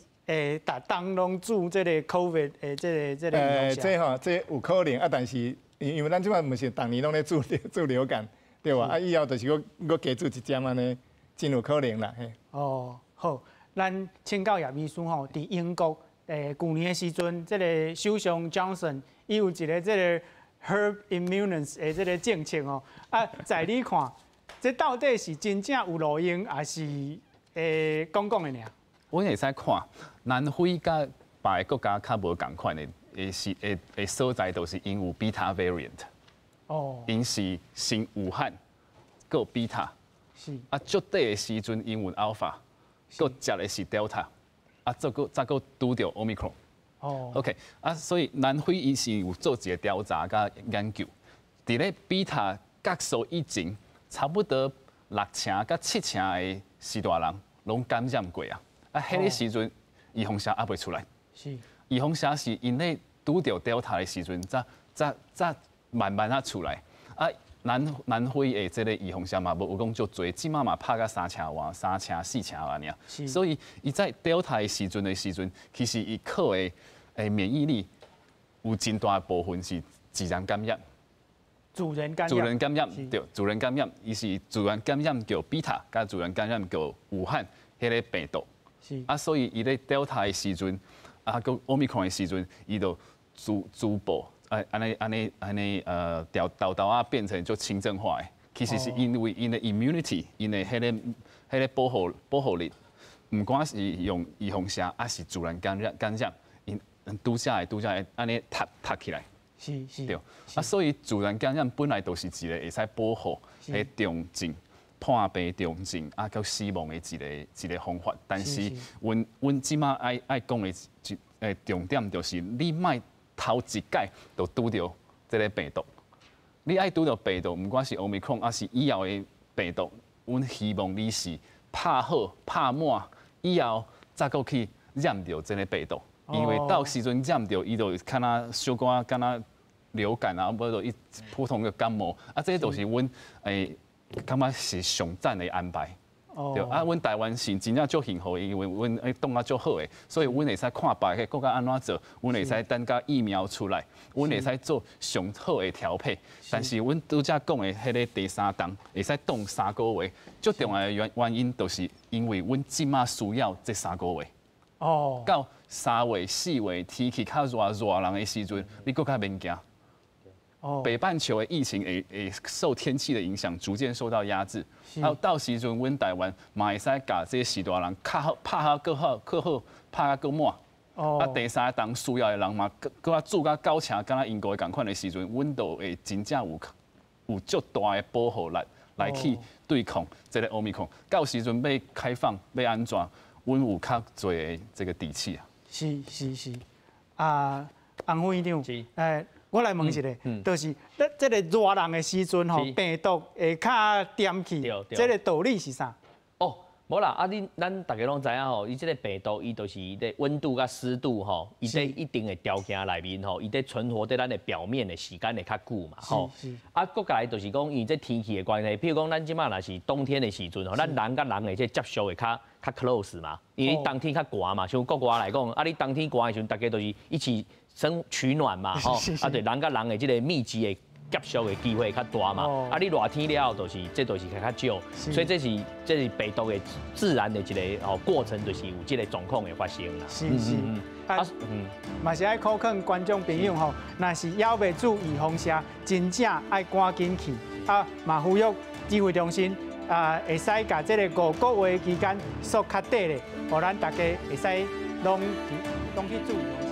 逐冬攏注這个 COVID 的這个預防射？這吼，這有可能啊，但是因為咱這擺毋是逐年攏咧注流感。對吧？啊，以後就是閣閣加注一針按呢，真有可能啦。嘿。哦，好，咱請教葉醫師吼，佇英國舊年的時陣，這个首相 Johnson 伊有一个這个 herd immunity 的這个政策吼，啊，在你看，這到底是真正有路用，還是講講的爾？阮會使看南非佮別个國家較無仝款的，是的所在，都是𪜶有 Beta variant。哦，𪜶是先武漢，閣 Beta，啊，足底的時陣𪜶有 Alpha，閣接的是 Delta，啊，再閣再閣拄著 Omicron。哦，OK，啊，所以南非伊是有做一个調查佮研究，佇咧 Beta 結束以前，差不多六成佮七成的序大人攏感染過啊，啊，彼個時陣預防射猶未出來。預防射是𪜶咧拄著 Delta 的時陣，才慢慢仔出來，啊，南非的這个預防射嘛，無有講足濟，這擺嘛拍甲三成外、三成四成外爾。所以伊在 Delta 的時陣，其實伊靠的免疫力有真大部分是自然感染。自然感染。自然感染，對，自然感染，伊是自然感染著 Beta，佮自然感染著武漢彼个病毒。啊，所以伊咧 Delta 的時陣，啊，閣 Omicron 的時陣，伊就逐步。啊，按呢，沓沓仔變成足輕症化的，其實是因為𪜶的 immunity，𪜶的彼个保護力，毋管是用預防射，抑是自然感染，𪜶拄才會按呢疊起來。對，啊，所以自然感染本來就是一个會使保護彼重症、破病重症啊，佮死亡的一个方法。但是，阮這擺愛講的一重點就是，你莫頭一擺就拄著這个病毒，你愛拄著病毒，毋管是 Omicron 抑是以後的病毒，阮希望你是拍好拍滿以後，才閣去染著這个病毒，因為到時陣染著，伊就敢若小可敢若流感啊，無就一普通的感冒，啊，這就是阮感覺是上讚的安排。對，啊，阮台灣是真正足幸福，因為阮擋啊足好的，所以阮會使看別个國家按怎做，阮會使等甲疫苗出來，阮會使做上好的調配。但是阮拄才講的彼个第三冬會使擋3個月，足重要的原因就是因為阮這馬需要這三個月。到3月、4月天氣較熱熱人的時陣，你閣較免驚。北半球的疫情會受天氣的影響，逐漸受到壓制。啊，到時陣，阮台灣嘛會使共這序大人較好拍好閣好閣好拍較閣滿。啊，第三冬需要的人嘛，閣較注甲九成，敢若英國的仝款的時陣，阮就會真正有足大的保護力來去對抗這个 Omicron。到時陣欲開放欲按怎，阮有較濟的這个底氣啊。是是是，啊，洪副院長，我來問一下，就是咧這个熱人的時陣吼，病毒會較恬去，這个道理是啥？哦，無啦，啊你咱逐家攏知影吼，伊這个病毒伊就是咧溫度佮濕度吼，伊佇一定的條件內面吼，伊佇存活佇咱的表面的時間會較久嘛吼。啊，閣過來就是講，因為這天氣的關係，譬如講咱這馬若是冬天的時陣吼，咱人佮人的這接觸會較較 close 嘛，因為冬天較寒嘛，像國外來講，啊你冬天寒的時陣，大家都是一起生取暖嘛吼，啊對，人佮人的這个密集的接觸的機會較大嘛，啊，你熱天了後就是這就是較較少，所以這是病毒的自然的一个哦過程，就是有這个狀況會發生啦。是是，啊，嘛是愛呼勸觀眾朋友吼，若是猶未注預防射，真正愛趕緊去啊，嘛呼籲指揮中心啊，會使共這个5個月期間縮較短咧，予咱大家會使攏去攏去注預防射。